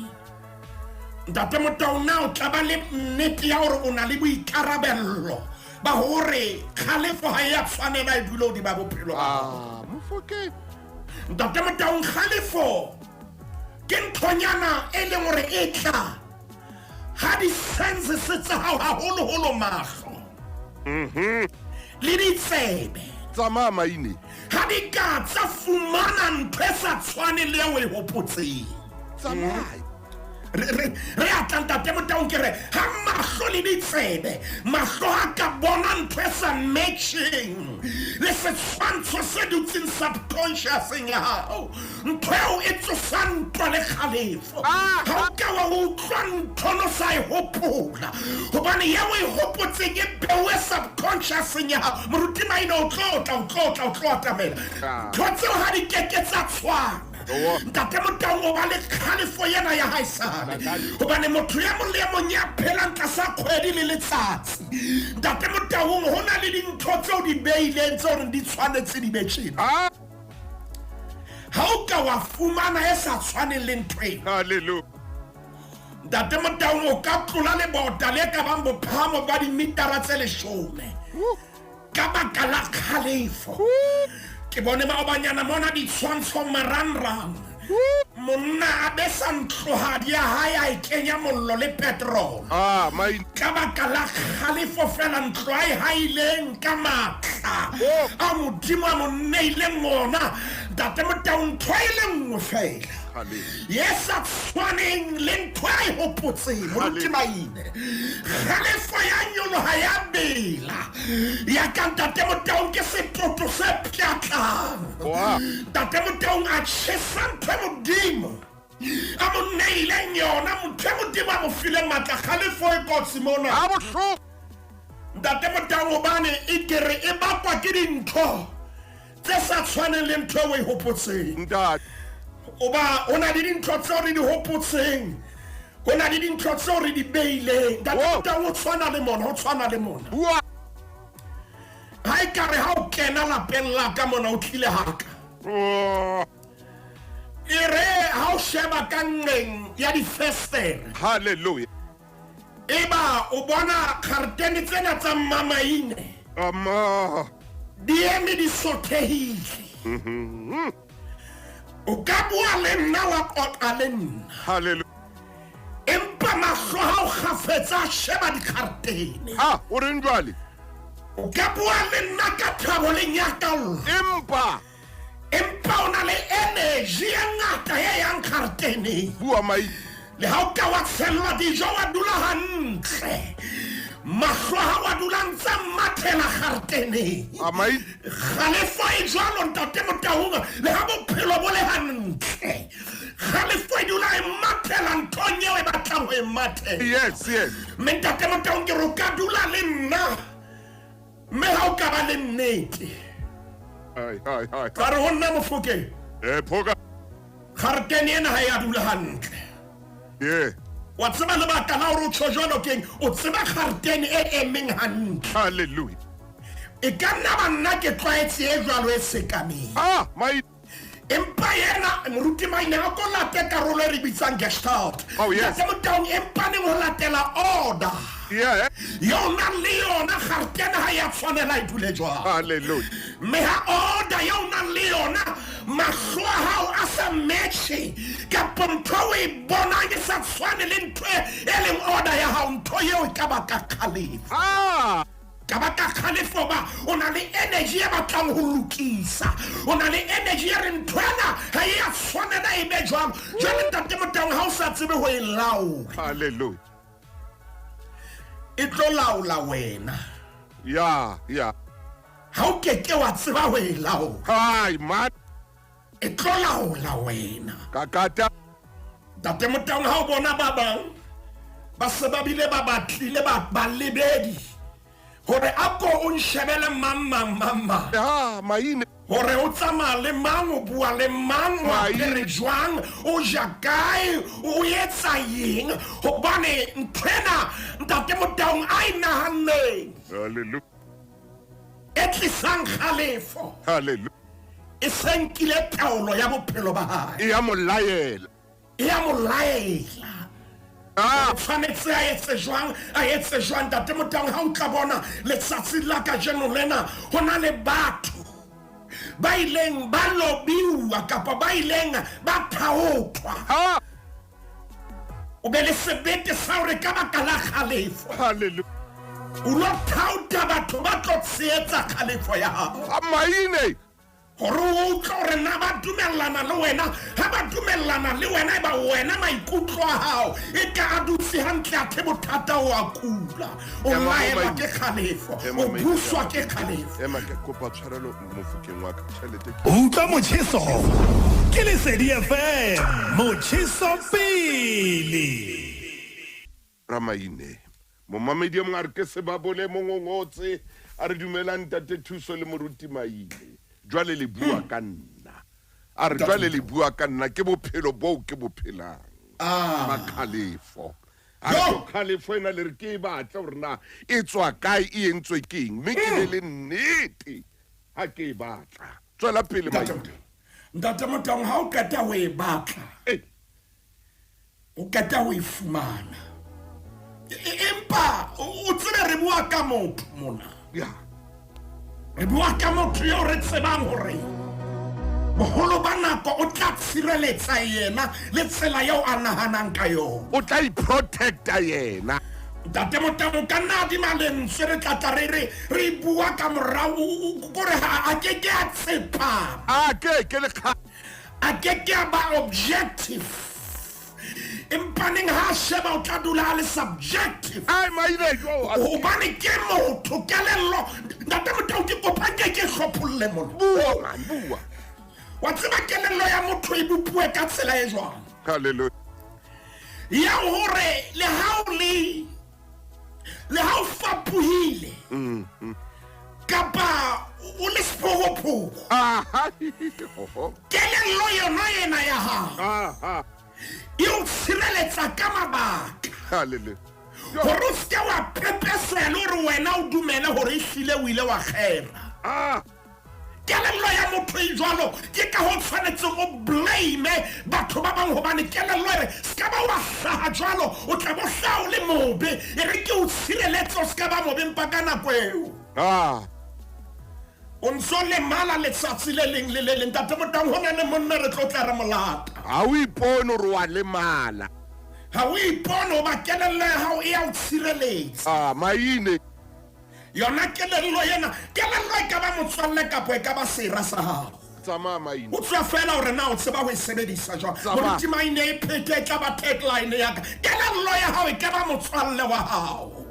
Ntate Motaung, na o tla ba le nnete ya hore o na le boikarabello ba hore kgalefo ha e a tshwanela e dule hodima bophelo ba hao? Ah, Mofokeng. Ntate Motaung, kgalefo ke nthonyana e leng hore e tla ha di-senses tsa hao, haholoholo mahlo le ditsebe, Tsamaya maine. ha di ka tsa fumana ntho e sa tshwaneng le eo o e hopotseng. Tsamaya. Re atla, Ntate Motaung, ke re ha mahlo le ditsebe, mahlo a ka bona ntho e sa matching le setshwantsho se dutseng subconsciouseng ya hao, ntho eo e tsosa ntwa le kgalefo. Ha o ka wa utlwa ntho no sa e hopola, hobane eo e hopotseng e beuwe subconsciouseng ya hao. Moruti Maine, o tlo tla, o tlo tla, o tlo atamela. Ntho tseo ha di keke tsa tshwana. Ntate Motaung, o ba le kgalefo ena ya haesale, hobane motho ya mong le e mong ya phelang tlasa kgwedi le letsatsi, Ntate Motaung, ho na le dintho tseo di beileng tse horeng di tshwanetse di be tjena. Ha o ka wa fumana e sa tshwaneng le ntho ena, Hallelujah. Ntate Motaung, o ka tlola lebota le ka bang bophahamo ba dimitara tse 10 ka baka la kgalefo. Ke bone maobanyana mona ditshwantsho marangrang, monna a besa ntlohadi ya hae, a e kenya mollo le petrol. Ah, maine. Ka baka la kgalefo fela, ntlo a e haileng ka matla a Modimo a mo neileng ona. Ntate Motaung, ntho e le nngwe fela ye sa tshwaneng le ntho a e hopotseng, moruti Maine, kgalefo ya nyoloha, ya bela ya ka. Ntate Motaung, ke setoto se pjatlang. Ntate Motaung, a tjhesa ntho e Modimo a mo neileng yona, motho e Modimo a mo fileng matla. Kgalefo e kotsi mona. Ha bohloko. Ntate Motaung, hobane e kere e bakwa ke dintho tse sa tshwaneng le ntho e o e hopotseng. Ntate. Oba ho na le dintho tseo re di hopotseng, ho na le dintho tseo re di beileng. Ntate Motaung, ho tshwana le mona, ho tshwana le mona. Bua. Ha e kare ha o kena lapeng la ka mona, o tlile haka, e re ha o sheba ka nqeng ya difestere, Hallelujah. eba o bona kgaretene tsena tsa mmamaine Ama. di eme di sothehile, o ka bua le nna, wa qoqa le nna, Hallelujah. empa mahlo ha o kgafetse. phetse a sheba dikgaretene. Ha, o reng jwale? O ka bua le nna ka thabo le nyakallo. Empa Empa o na le energy e ngata e yang kgareteneng. Bua mai. Le ha o ka wa tshellwa dijo wa dula hantle. Mahlo a hao a dula ntse a mathela kgareteneng. A mai. Kgalefo e jwalo ntate Motaung le ha bophelo bo le hantle. Kgalefo e dula e mathela nthong eo e batlang ho e mathela. Yes, yes. Mme ntate Motaung ke re o ka dula le nna mme ha o ka ba le nnete. Ai, ai, ai. Ka re ho nna Mofokeng. Eh, phoka. Kgaretene ena ha e a dula hantle. Yeah. Wa tseba lebaka la hore o tjho jwalo keng? O tseba kgaretene e emeng hantle. Hallelujah. E ka nna ba nna ke tlwaetse e jwalo e sekameng. Ah, my Empa yena moruti Maine a ko late karolo e re bitsang gestalt. Oh, yes. Ntate Motaung empa neng ho latela order. Yeah. Yona le yona kgaretene ha ya tshwanela e dule jwalo. Hallelujah. Mme ha order eo o nang le yona mahlo a hao a sa matche kapa ntho o e bonang e sa tshwane le ntho e leng order ya hao, ntho eo e ka baka kgalefo. Ah. Ka baka kgalefo ba o na le energy e batlang ho lokisa, o na le energy e reng ntho ena ha e a tshwanela e be jwalo. Jwale ntate Motaung ha o sa tsebe ho e laola, Hallelujah. e tlo laola wena. Ya, ya. Ha o ke ke wa tseba ho e laola. Hai, man. E tlo laola wena. Kakata. Ntate Motaung ha o bona ba bang ba se ba bile ba batlile ba balebedi hore a ko o nshebele mang mang mang mang. Ha, maine. Hore o tsamaya le mang, o bua le mang, o apere jwang, o ja kae, o etsa eng. Hobane nthwena ntate Motaung a e nahanneng. Hallelujah. E tlisang kgalefo. Hallelujah. E se nkile taolo ya bophelo ba hae. E ya mo laela. E ya mo laela. Ah. O tshwanetse a etse jwang, a etse jwang ntate Motaung ha o tla bona letsatsing la kajeno lena ho na le batho ba ileng ba lobiwa kapa ba ileng ba thaothwa. Ha. O be le sebete sa hore ka baka la kgalefo. Hallelujah. O lo thaotha batho ba tlo tshehetsa kgalefo ya hao. A maine. Hore o utlwe hore na ba dumellana le wena, ha ba dumellana le wena eba wena maikutlo a hao e ka a dutse hantle athe bothata o a kula. O Ema mo laelwa maine. ke kgalefo, Ema o maine. buswa ke kgalefo. Ema ke kopa tshwarelo mofokeng wa ka, tjhelete ke. Utlwa motjheso ke Lesedi FM, motjheso pele. Ramaine. Momamedi e mong a re ke sebabole mongongotse a re dumelang ntate Thuso le moruti Maine. Jwale le bua ka nna. A re jwale le bua ka nna ke bophelo boo ke bo phelang. Ah. Ba kgalefo. A re Yo! kgalefo ena le re ke e batle hore na e tswa kae, e entswe ke eng, mme ke be le nnete ha ke e batla. Tswela pele, Ntate Maine. Motaung. Ntate Motaung, ha o qeta ho e batla, Ei. o qeta ho e fumana. Empa o tsebe re bua ka motho mona. Ya. Re bua ka motho eo re tsebang hore boholo ba nako o tla tshireletsa yena le tsela eo a nahanang ka yona. O tla iprotecta yena. Ntate Motaung, o ka nna adima lentswe re tla tla re re re bua ka morao, kore ha a ke ke a tsepama. A ke ke le kga- A ke ke a ba objective. Empa neng ha a sheba o tla dula a le subjective. Ai, maine, jo, a- Hobane ke motho, kelello. Ntate Motaung, ke kopa nke ke hlopholle mona. Bua, man, bua. Wa tseba kelello ya motho e bopuwe ka tsela e jwang? Hallelujah. Ya hore le ha o le, le ha o fapohile, kapa o le sephokophoko. Aha. Kelello yona ena ya hao. Aha. E o tshireletsa ka mabaka. Hallelujah. Hore o seke wa pepesela hore wena o dumele hore ehlile o ile wa kgera. Ah. Kelello ya motho e jwalo ke ka ho tshwanetseng o blame batho ba bang hobane kelello e re se ka ba wa hlaha jwalo, o tla bo hlaha o le mobe, e re ke o tshireletse o se ka ba mobe empa ka nako eo. Ah. O ntso lemala letsatsi le leng le le leng. Ntate Motaung, ho na le monna re tlo tla re molata. Ha o ipone hore wa lemala. Ha o ipone hoba kelello ya hao e ya o tshireletsa. Ah, Maine. Yona kelello ena, kelello e ka ba motswalle kapa e ka ba sera sa hao. Tsamaya, Maine. O tswa fela hore na o tseba ho e sebedisa jwang. Tsamaya. Moruti Maine e phete e tla ba tagline ya ka. Kelello ya hao e ka ba motswalle wa hao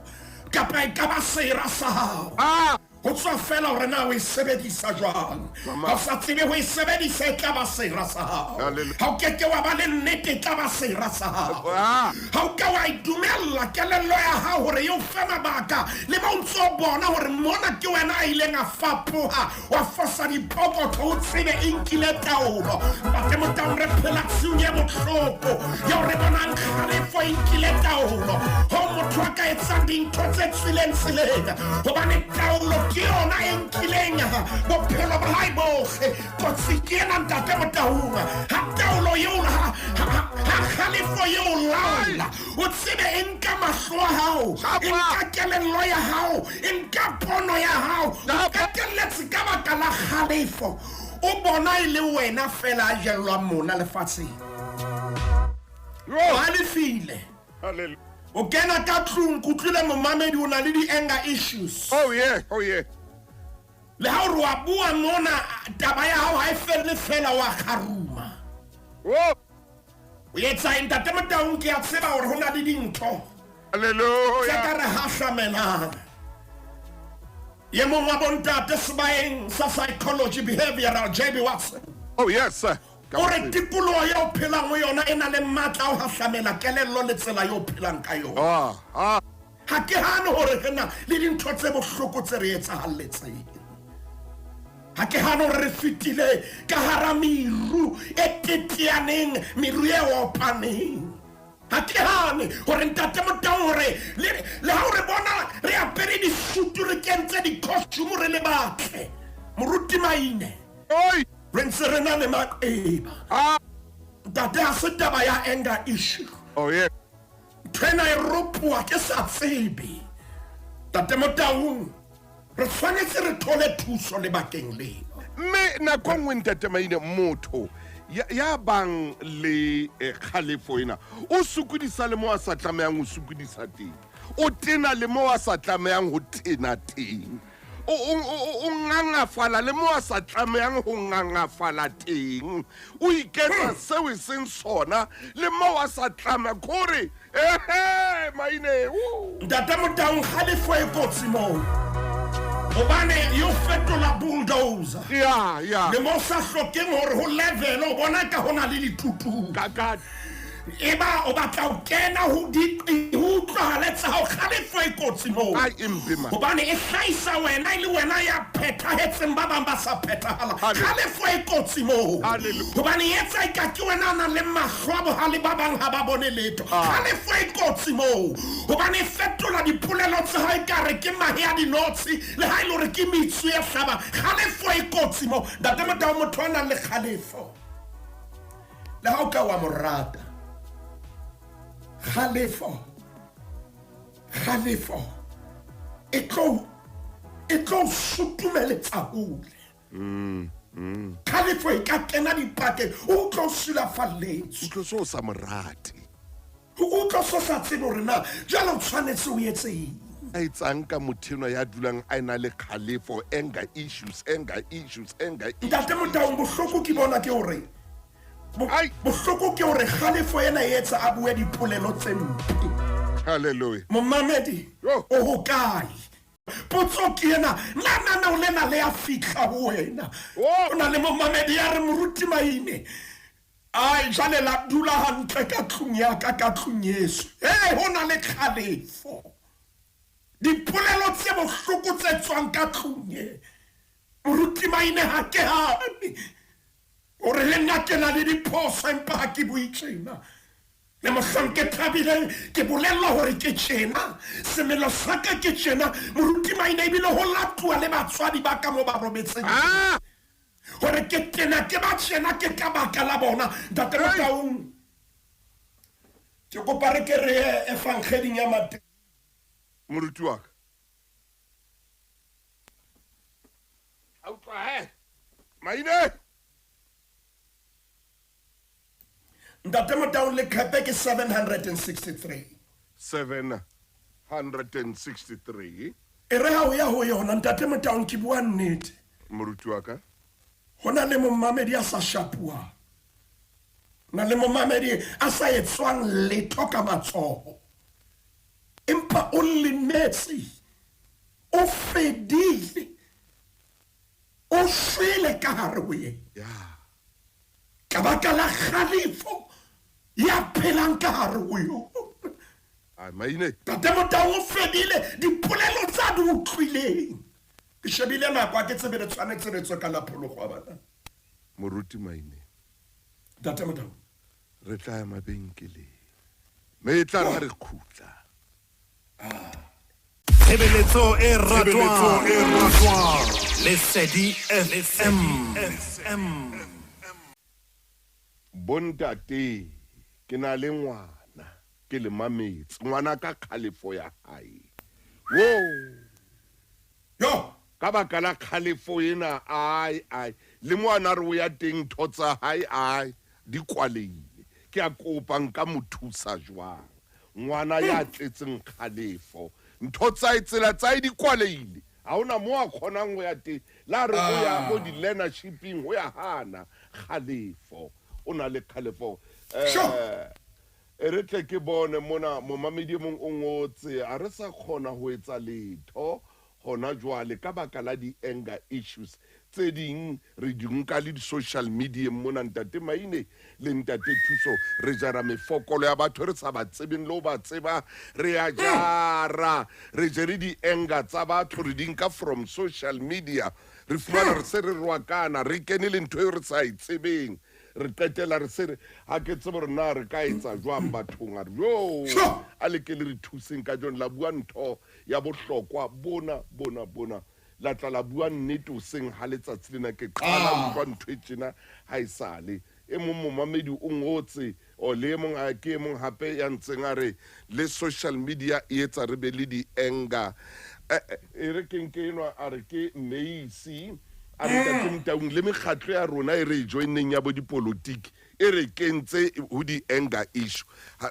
kapa e ka ba sera sa hao. Ah! Ho tswa fela hore na o e sebedisa jwang. Tsamaya. Ha o sa tsebe ho e sebedisa, e tla ba sera sa hao. Hallelujah. Ha o keke wa ba le nnete, e tla ba sera sa hao. Ah! Ha o ka wa e dumella kelello ya hao hore e o fe mabaka, le ba o ntso bona hore mona ke wena a ileng a fapoha, wa fosa dipokotho, o tsebe e nkile taolo. Ntate Motaung, re phela tshiung e bohloko eo re bonang kgalefo e nkile taolo, hoo motho a ka etsang dintho tse tswileng tseleng, hobane taolo ke yona e nkileng bophelo ba hae bohle. Kotsi ke ena, Ntate Motaung. Ha taolo eo, ha kgalefo eo laola, o tsebe e nka mahlo a hao, e nka kelello ya hao, e nka pono ya hao. O qetelletse ka baka la kgalefo o bona e le wena fela a jellwang mona lefatsheng. O halefile. Hallelujah. O kena ka tlung, ke utlwile momamedi o na le di-anger issues. Oh yeah, oh yeah. Le ha o re wa bua mona, taba ya hao ha e felle fela, wa kgaruma. Oh. O etsa eng, Ntate Motaung? Ke a tseba hore ho na le dintho Hallelujah. tse ka re hahlamelang. Ye mong wa bontate sebaeng sa psychology behavioral, JB Watson. Oh yes, sir. O re tikoloho eo o phelang ho yona e na le matla a ho hahlamela kelello le tsela eo o phelang ka yona. Ah, ah. Ha ke hane hore re na le dintho tse bohloko tse re etsahalletseng. Ha ke hane hore re fetile ka hara meru e teteaneng, meru e opaneng. Ha ke hane hore Ntate Motaung hore le ha o re bona re apere disutu, re kentse di-costume, re le batle. Moruti Maine. Oi! Re ntse re na le maqeba. Ah. Ntate, ha se taba ya anger issue. Oh yeah. Ntho ena e ropoha ke sa tsebe. Ntate Motaung, re tshwanetse re thole thuso lebakeng lena. Mme nako nngwe, Ntate Maine, motho ya bang le kgalefo ena o sokodisa le mo a sa tlamehang ho sokodisa teng, o tena le mo a sa tlamehang ho tena teng, o ngangafala le mo a sa tlamehang ho ngangafala teng, o iketsa seo e seng sona le mo a sa tlamehang kore ehe Maine. Ntate Motaung, kgalefo e kotsi moo, hobane e o fetola bulldozer. Yeah, yeah. Le mo sa hlokeng hore ho level, o bona ka hona le ditutu. Ka, ka. Eba o batla ho kena ho di, ho utlwahale tsa hao, kgalefo e kotsi moo. Ai, e mpe man. Hobane e hlahisa wena e le wena ya phethahetseng, ba bang ba sa phethahala. Hallelujah. Kgalefo e kotsi moo. Hallelujah. Hobane e etsa eka ke wena a nang le mahlo a bohale, ba bang ha ba bone letho. Ah. Kgalefo e kotsi moo. Hobane e fetola dipolelo tsa hao ekare ke mahe a dinotshi, le ha e le hore ke metsu e hlabang. Kgalefo e kotsi moo. Ntate Motaung, motho a nang le kgalefo, le ha o ka wa mo rata, kgalefo, kgalefo e tlo sutumeletsa hole. Kgalefo e ka kena dipakeng, o utlwa o sulafalletswe. O utlwa so o sa mo rate. O utlwa so sa tsebe hore na jwale o tshwanetse o etse eng. A etsang ka motho enwa ya dulang a ena le kgalefo, anger issues, anger issues, anger issues. Ntate Motaung, bohloko ke bona ke hore Ai. bohloko ke hore kgalefo ena e etsa a bue dipolelo tse mpe. Hallelujah. Momamedi, Yo. o hokae? Potso ke ena, na na na o lena le a fihla ho wena? Oh. O na le momamedi ya re Moruti Maine, ai jwale la dula hantle ka tlung ya ka, ka tlung yeso. Hey, ho na le kgalefo. Dipolelo tse bohloko tse tswang ka tlung e. Moruti Maine ha ke hane. Hore le nna ke na le diphoso, empa ha ke bue tjena. Le mohlang ke thabileng, ke bolellwa hore ke tjena. Semelo sa ka ke tjena. Moruti Maine ebile ho latuwa le batswadi ba ka mo ba robetseng. Ah! Hore ke tena, ke ba tjena, ke ka baka la bona. Ntate Hey! Motaung, ke kopa re ke re ye evangeling ya Mateo. Moruti wa ka. A utlwa he? Maine! Ntate Motaung, leqepe ke 763. 763. E re ha o ya ho yona, Ntate Motaung, ke bua nnete. Moruti wa ka. Ho na le momamedi a sa shapuwang. Na le momamedi a sa etswang letho ka matsoho. Empa o lemetse, o fedile, o shwele ka hare ho yena. Ka baka la kgalefo ya phelang ka hare ho yona. Maine. Ntate Motaung, o fedile dipolelo tsa di utlwileng. Ke shebile nako, ha ke tsebe re tshwanetse re tswe ka la phologwa bana. Moruti Maine. Ntate Motaung. Re tla ya mabenkeleng. Mme e tla re ha re khutla. Tshebeletso e ratwang. Lesedi FM. Bontate, ke na le ngwana, ke le mametse. Ngwana ka kgalefo ya hae. Wo! Yo! Ka baka la kgalefo ena, ai, ai. Le mo a na re o ya teng, ntho tsa hae, ai, di kwalehile. Ke a kopa, nka mo thusa jwang? Ngwana ya tletseng kgalefo. Ntho tsa hae, tsela tsa hae di kwalehile. Ha hona mo a kgonang ho ya teng. La re o ya bo di-learnershiping, ho ya hana. Kgalefo. O na le kgalefo. E re tle ke bone mona, momamedi e mong o ngotse, ha re sa kgona ho etsa letho hona jwale ka baka la di-anger issues. Tse ding re di nka le di-social media mona, Ntate Maine le Ntate Thuso, re jara mefokolo ya batho re sa ba tsebeng le ho ba tseba, re a jara, re jere di-anger tsa batho, re di nka from social media, re fumana re se re rwakana, re kene le ntho eo re sa e tsebeng, re qetela re se re, ha ke tsebe hore na re ka etsa jwang bathong. A re jo, a le ke le re thuseng ka jwang, la bua ntho ya bohlokwa bona, bona, bona. La tla la bua nnete hoseng ha letsatsi lena. Ke qala ho utlwa ntho e tjena ha e sale. E mong momamedi o ngotse, o le e mong a ke e mong hape ya ntseng a re le social media e etsa re be le di-anger. E re ke nke enwa a re ke Meisi, a re Ntate Motaung, le mekgatlo ya rona e re e joinneng ya bo dipolotiki e re kentse ho di-anger issue.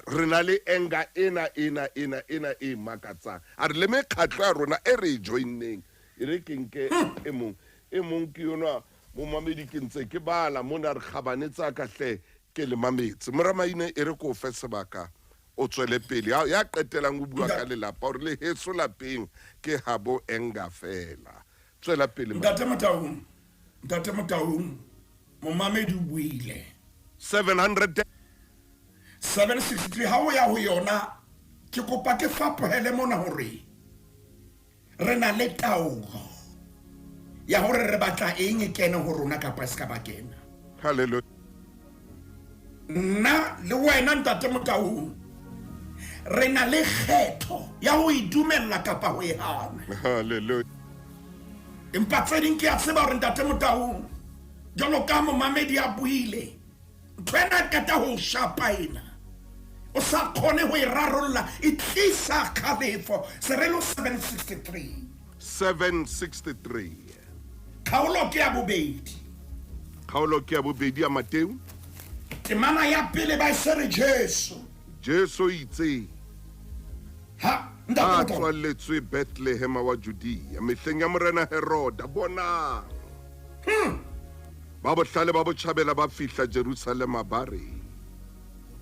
Re na le anger ena, ena, ena, ena e makatsang. A re le mekgatlo ya rona e re e joinneng. E re ke nke e mong. E mong ke yona momamedi, ke ntse ke bala mona, re kgabane tsa ka hle, ke le mametse. Mora Maine, e re ko fe sebaka o tswele pele. Ya qetelang o bua ka lelapa, hore le heso lapeng ke habo anger fela. Tswela pele. Ntate Motaung, Ntate Motaung, momamedi o buile. 700 763, ha o ya ho yona, ke kopa ke fapohele mona hore re na le taolo ya hore re batla eng e kene ho rona kapa e se ka ba kena. Hallelujah. Nna le wena, Ntate Motaung, re na le kgetho ya ho e dumella kapa ho e hana. Hallelujah. Empa tse ding ke a tseba hore, Ntate Motaung, jwalo ka momamedi a buile, ntho ena e qeta ho shapa ena, o sa kgone ho e rarolla, e tlisa kgalefo. Serelo 763. 763. Kgaolo ke ya bobedi. Kgaolo ke ya bobedi ya Mateu. Temana ya pele ba se re Jesu. Jesu itse ha a tswaletswe Bethlehema wa Judea mehleng ya morena Heroda, bonang, ba bohlale ba botjhabela ba fihla Jerusalema, ba re,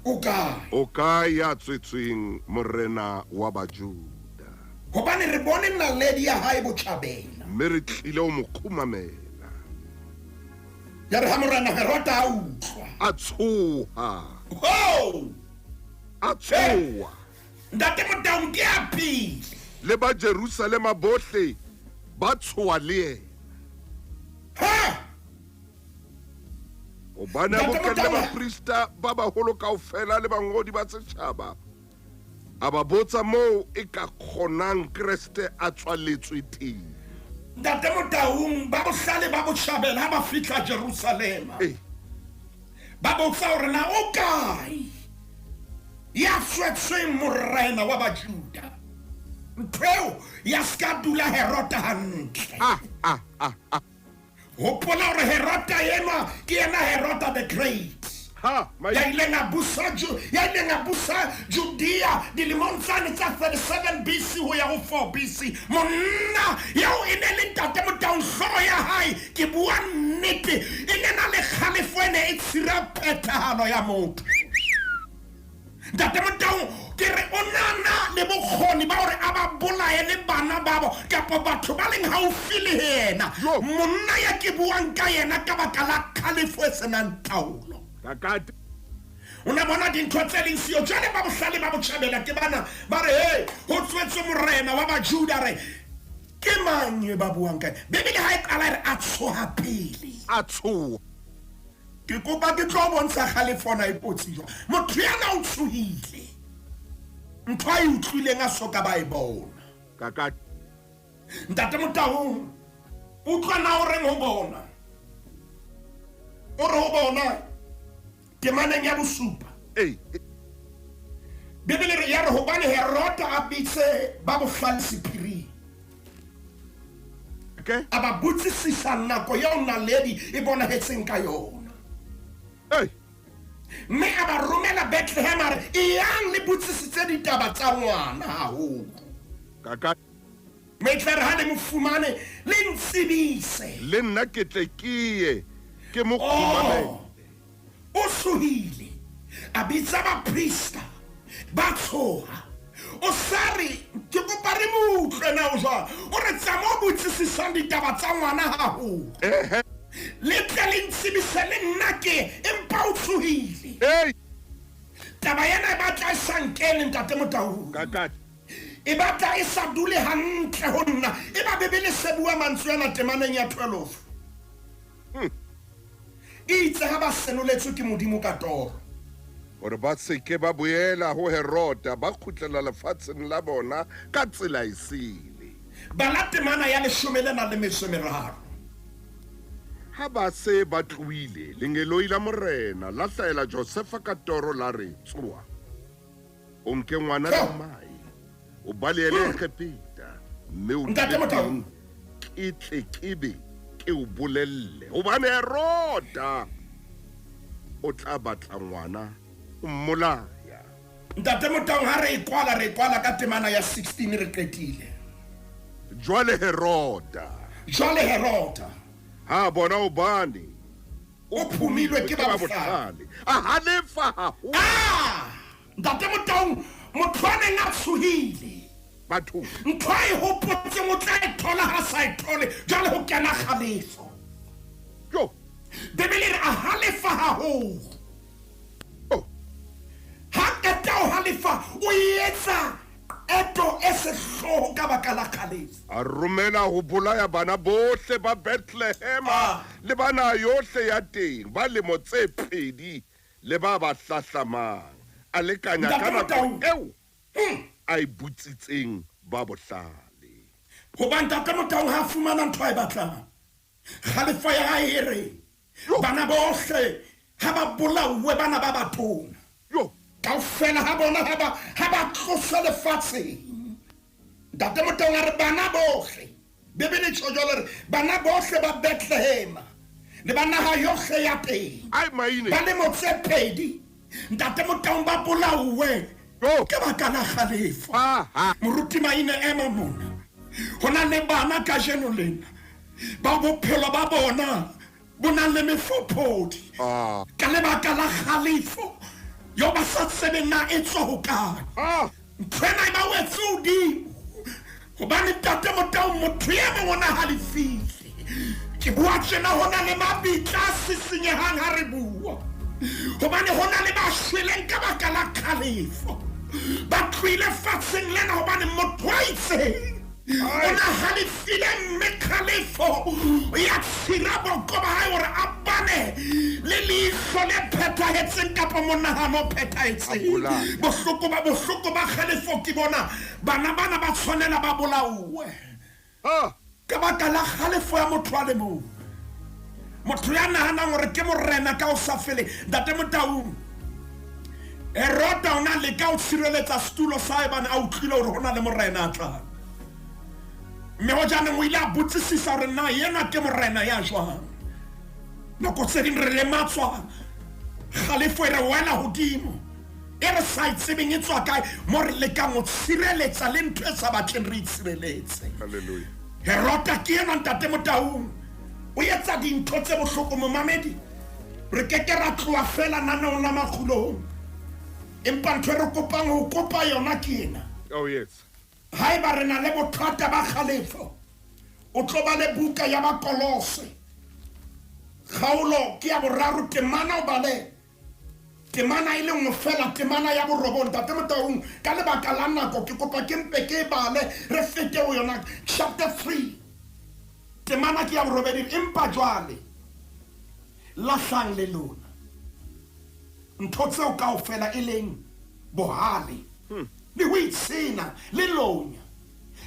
o kae? O kae ya tswetsweng morena wa Bajuda? Hobane re bone naledi ya hae botjhabela, mme re tlile ho mo kgumamela. Ya re ha morena Heroda a utlwa, a tshoha. Ho! A tshoha. Ntate Motaung, ke a pele. Le ba Jerusalema bohle ba tshoha le yena. Ha! Hobane a bokelle baprista ba baholo kaofela le bangodi ba setjhaba, a ba botsa moo e ka kgonang Kreste a tswaletswe teng. Ntate Motaung, ba bohlale ba botjhabela ha ba fihla Jerusalema, ba botsa hore na o kae ya tswetsweng morena wa Bajuda. Ntho eo ya ska dula Heroda hantle. Hopola hore Heroda enwa ke yena Heroda the Great. Ha, Ya ileng a busa ya ileng a busa Judea dilemong tsane tsa 37 BC ho ya ho 4 BC. Monna eo e ne le ntate Motaung, hlooho ya hae, ke bua nnete, e ne na le kgalefo e ne e tshira phethahalo ya motho. Ntate Motaung, ke re o nana le bokgoni ba hore a ba bolaye le bana babo kapa batho ba leng haufi le yena. Monna ya ke buang ka yena ka baka la kgalefo e senang taolo. Kakate. O ne bona dintho tse leng siyo. Jwale ba bohlale ba botjhabela ke bana ba re, hey, ho tswetswe morena wa Bajuda. Re ke mang e ba buang ka yena? Bibele ha e qala e re a tshoha pele. A tshoha. Ke kopa ke tlo bontsha kgalefo ona e kotsi jwang. Motho yena o tshohile. Ntho a e utlwileng a soka ba e bona. Kakate. Ntate Motaung, utlwa na o reng ho bona? O re ho bona temaneng ya bosupa. Ei. Bibele re ya re hobane Heroda a bitse ba bohlale sephiring. Okay. A ba botsisisa nako eo naledi e bonahetseng ka yona. Ei. Mme a ba romela Bethlehem a re, eyang le botsisitse ditaba tsa ngwana haholo. Kaka. Mme e tla re ha le mo fumane, le ntsebise. Le nna ke tle ke ye, ke mo kgumamele. Oh, o tshohile. A bitsa baprista, ba tshoha. O sa re, ke kopa re mo utlwe na o jwang. O re tsamao o botsisisang ditaba tsa ngwana haholo. Ehe. Le tle le ntsebise le nna ke, empa o tshohile. Ei. Taba ena e batla e sa nkene, ntate Motaung. Kakate. E batla e sa dule hantle ho nna. E ba Bibele se bua mantswe ana temaneng ya 12. E itse ha ba senoletswe ke Modimo ka toro. Hore ba se ke ba boela ho Heroda, ba kgutlela lefatsheng la bona ka tsela e sele. Bala temana ya leshome le nang le metso e meraro. Ha ba se ba tlohile, lengeloi la Morena la hlahela Josefa ka toro la re, tsoha, o nke ngwana le mmae, o balehele Egepeta, mme o Ntate dule Motaung. teng, ke tle ke be ke o bolelle, hobane Heroda o tla batla ngwana o mmolaya. Ntate Motaung, ha re e kwala, re e kwala ka temana ya 16, re qetile. Jwale Heroda. Jwale Heroda. Ha bona hobane o phumilwe ke ba bohlale. A halefa haholo. Ah! Ntate Motaung, motho a neng a tshohile. Batho. Ntho a e hopotseng o tla e thola ha sa e thole, jwale ho kena kgalefo. Jo. Bibele e re a halefa haholo. Oh. Ha qeta ho halefa, o etsa qeto e sehloho ka baka la kgalefo. A romela ho bolaya bana bohle ba Bethlehem le ba naha yohle ya teng, ba lemo tse pedi le ba ba hlahlamang. A lekanya ka Ntate nako Motaung. eo a e botsitseng ba bohlale. Hoba Ntate Motaung ha fumana ntho a e batlang, kgalefo ya hae e re, bana bohle ha ba bolauwe, bana ba batona. Jo. Kaofela ha bona ha ba tloswe lefatsheng. Ntate Motaung a re bana bohle, Bibele e tjho jwalo re bana bohle ba Bethlehem le ba naha yohle ya teng. Ai, maine. Ba lemo tse pedi, Ntate Motaung ba bolauwe Jo. ke baka la kgalefo. Aha. Moruti Maine ema mona. Ho na le bana kajeno lena ba bophelo ba bona bo nang le mefophodi. Ah. Ka lebaka la kgalefo yo ba sa tsebeng na e tswa hokae. Ah. Ntho ena e ba wetse hodimo. Hobane Ntate Motaung, motho e mong o na halefile. Ke bua tjena, ho na le mabitla a sisinyehang ha re bua. Hobane ho na le ba shweleng ka baka la kgalefo. Ba tlohile fatsheng lena hobane motho a itseng o na halefile, mme kgalefo ya tshira boko ba hae hore a bane le leihlo le phethahetseng kapa monahano o phethahetseng. A bolaya. Bohloko ba kgalefo ke bona bana bana ba tshwanela ba bolauwe. Ah. Ka baka la kgalefo ya motho a le mong. Motho ya nahanang hore ke morena ka ho sa feleng. Ntate Motaung, Heroda o na leka ho tshireletsa setulo sa hae hobane a utlwile hore ho na le morena a tlang. Mme ho jaanong o ile a botsisisa hore na enwa ke morena ya jwang. Nako tse ding re lematswa Kgalefo e re wela hodimo e re sa e tsebeng e tswa kae, mo re lekang ho tshireletsa le ntho e sa batleng re itshireletse. Hallelujah. Herota ke enwa ntate Motaung, o etsa dintho tse bohloko momamedi. Re keke ra tloha fela naneong la Makgulong, empa ntho e re kopang ho kopa yona ke ena. Oh yes. Haeba re na le bothata ba kgalefo, o tlo ba le buka ya Bakolose, kgaolo ke ya 3, temana o bale temana e le nngwe fela, temana ya 9. Ntate Motaung, ka lebaka la nako ke kopa ke mpe ke e bale re fete ho yona. Chapter 3, temana ke ya 8. Empa jwale lahlang le lona ntho tseo kaofela e leng bohale, le ho itshena, le lonya,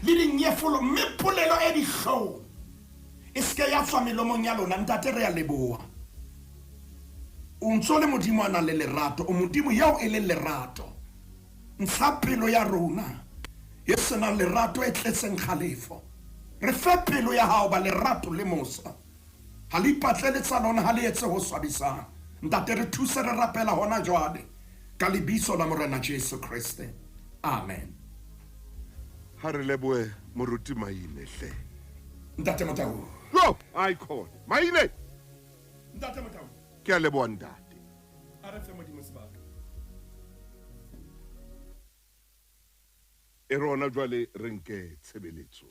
le dinyefolo, mme polelo e dihlong e seke ya tswa melomong ya lona. Ntate, re a leboha. O ntso le Modimo a nang le lerato, o Modimo eo e leng lerato. Ntsha pelo ya rona e senang lerato, e tletseng kgalefo. Re fe pelo ya hao ba lerato le mosa. Ha le ipatlele tsa lona, ha le etse ho swabisang. Ntate, re thuse, re rapela hona jwale ka lebitso la Morena Jesu Kriste. Amen. Ha re lebohe moruti Maine hle. Ntate Motaung. Yo, icon. Maine. Ntate Motaung. Ke a leboha ntate. A re fe Modimo sebaka. E rona jwale re nke tshebeletso.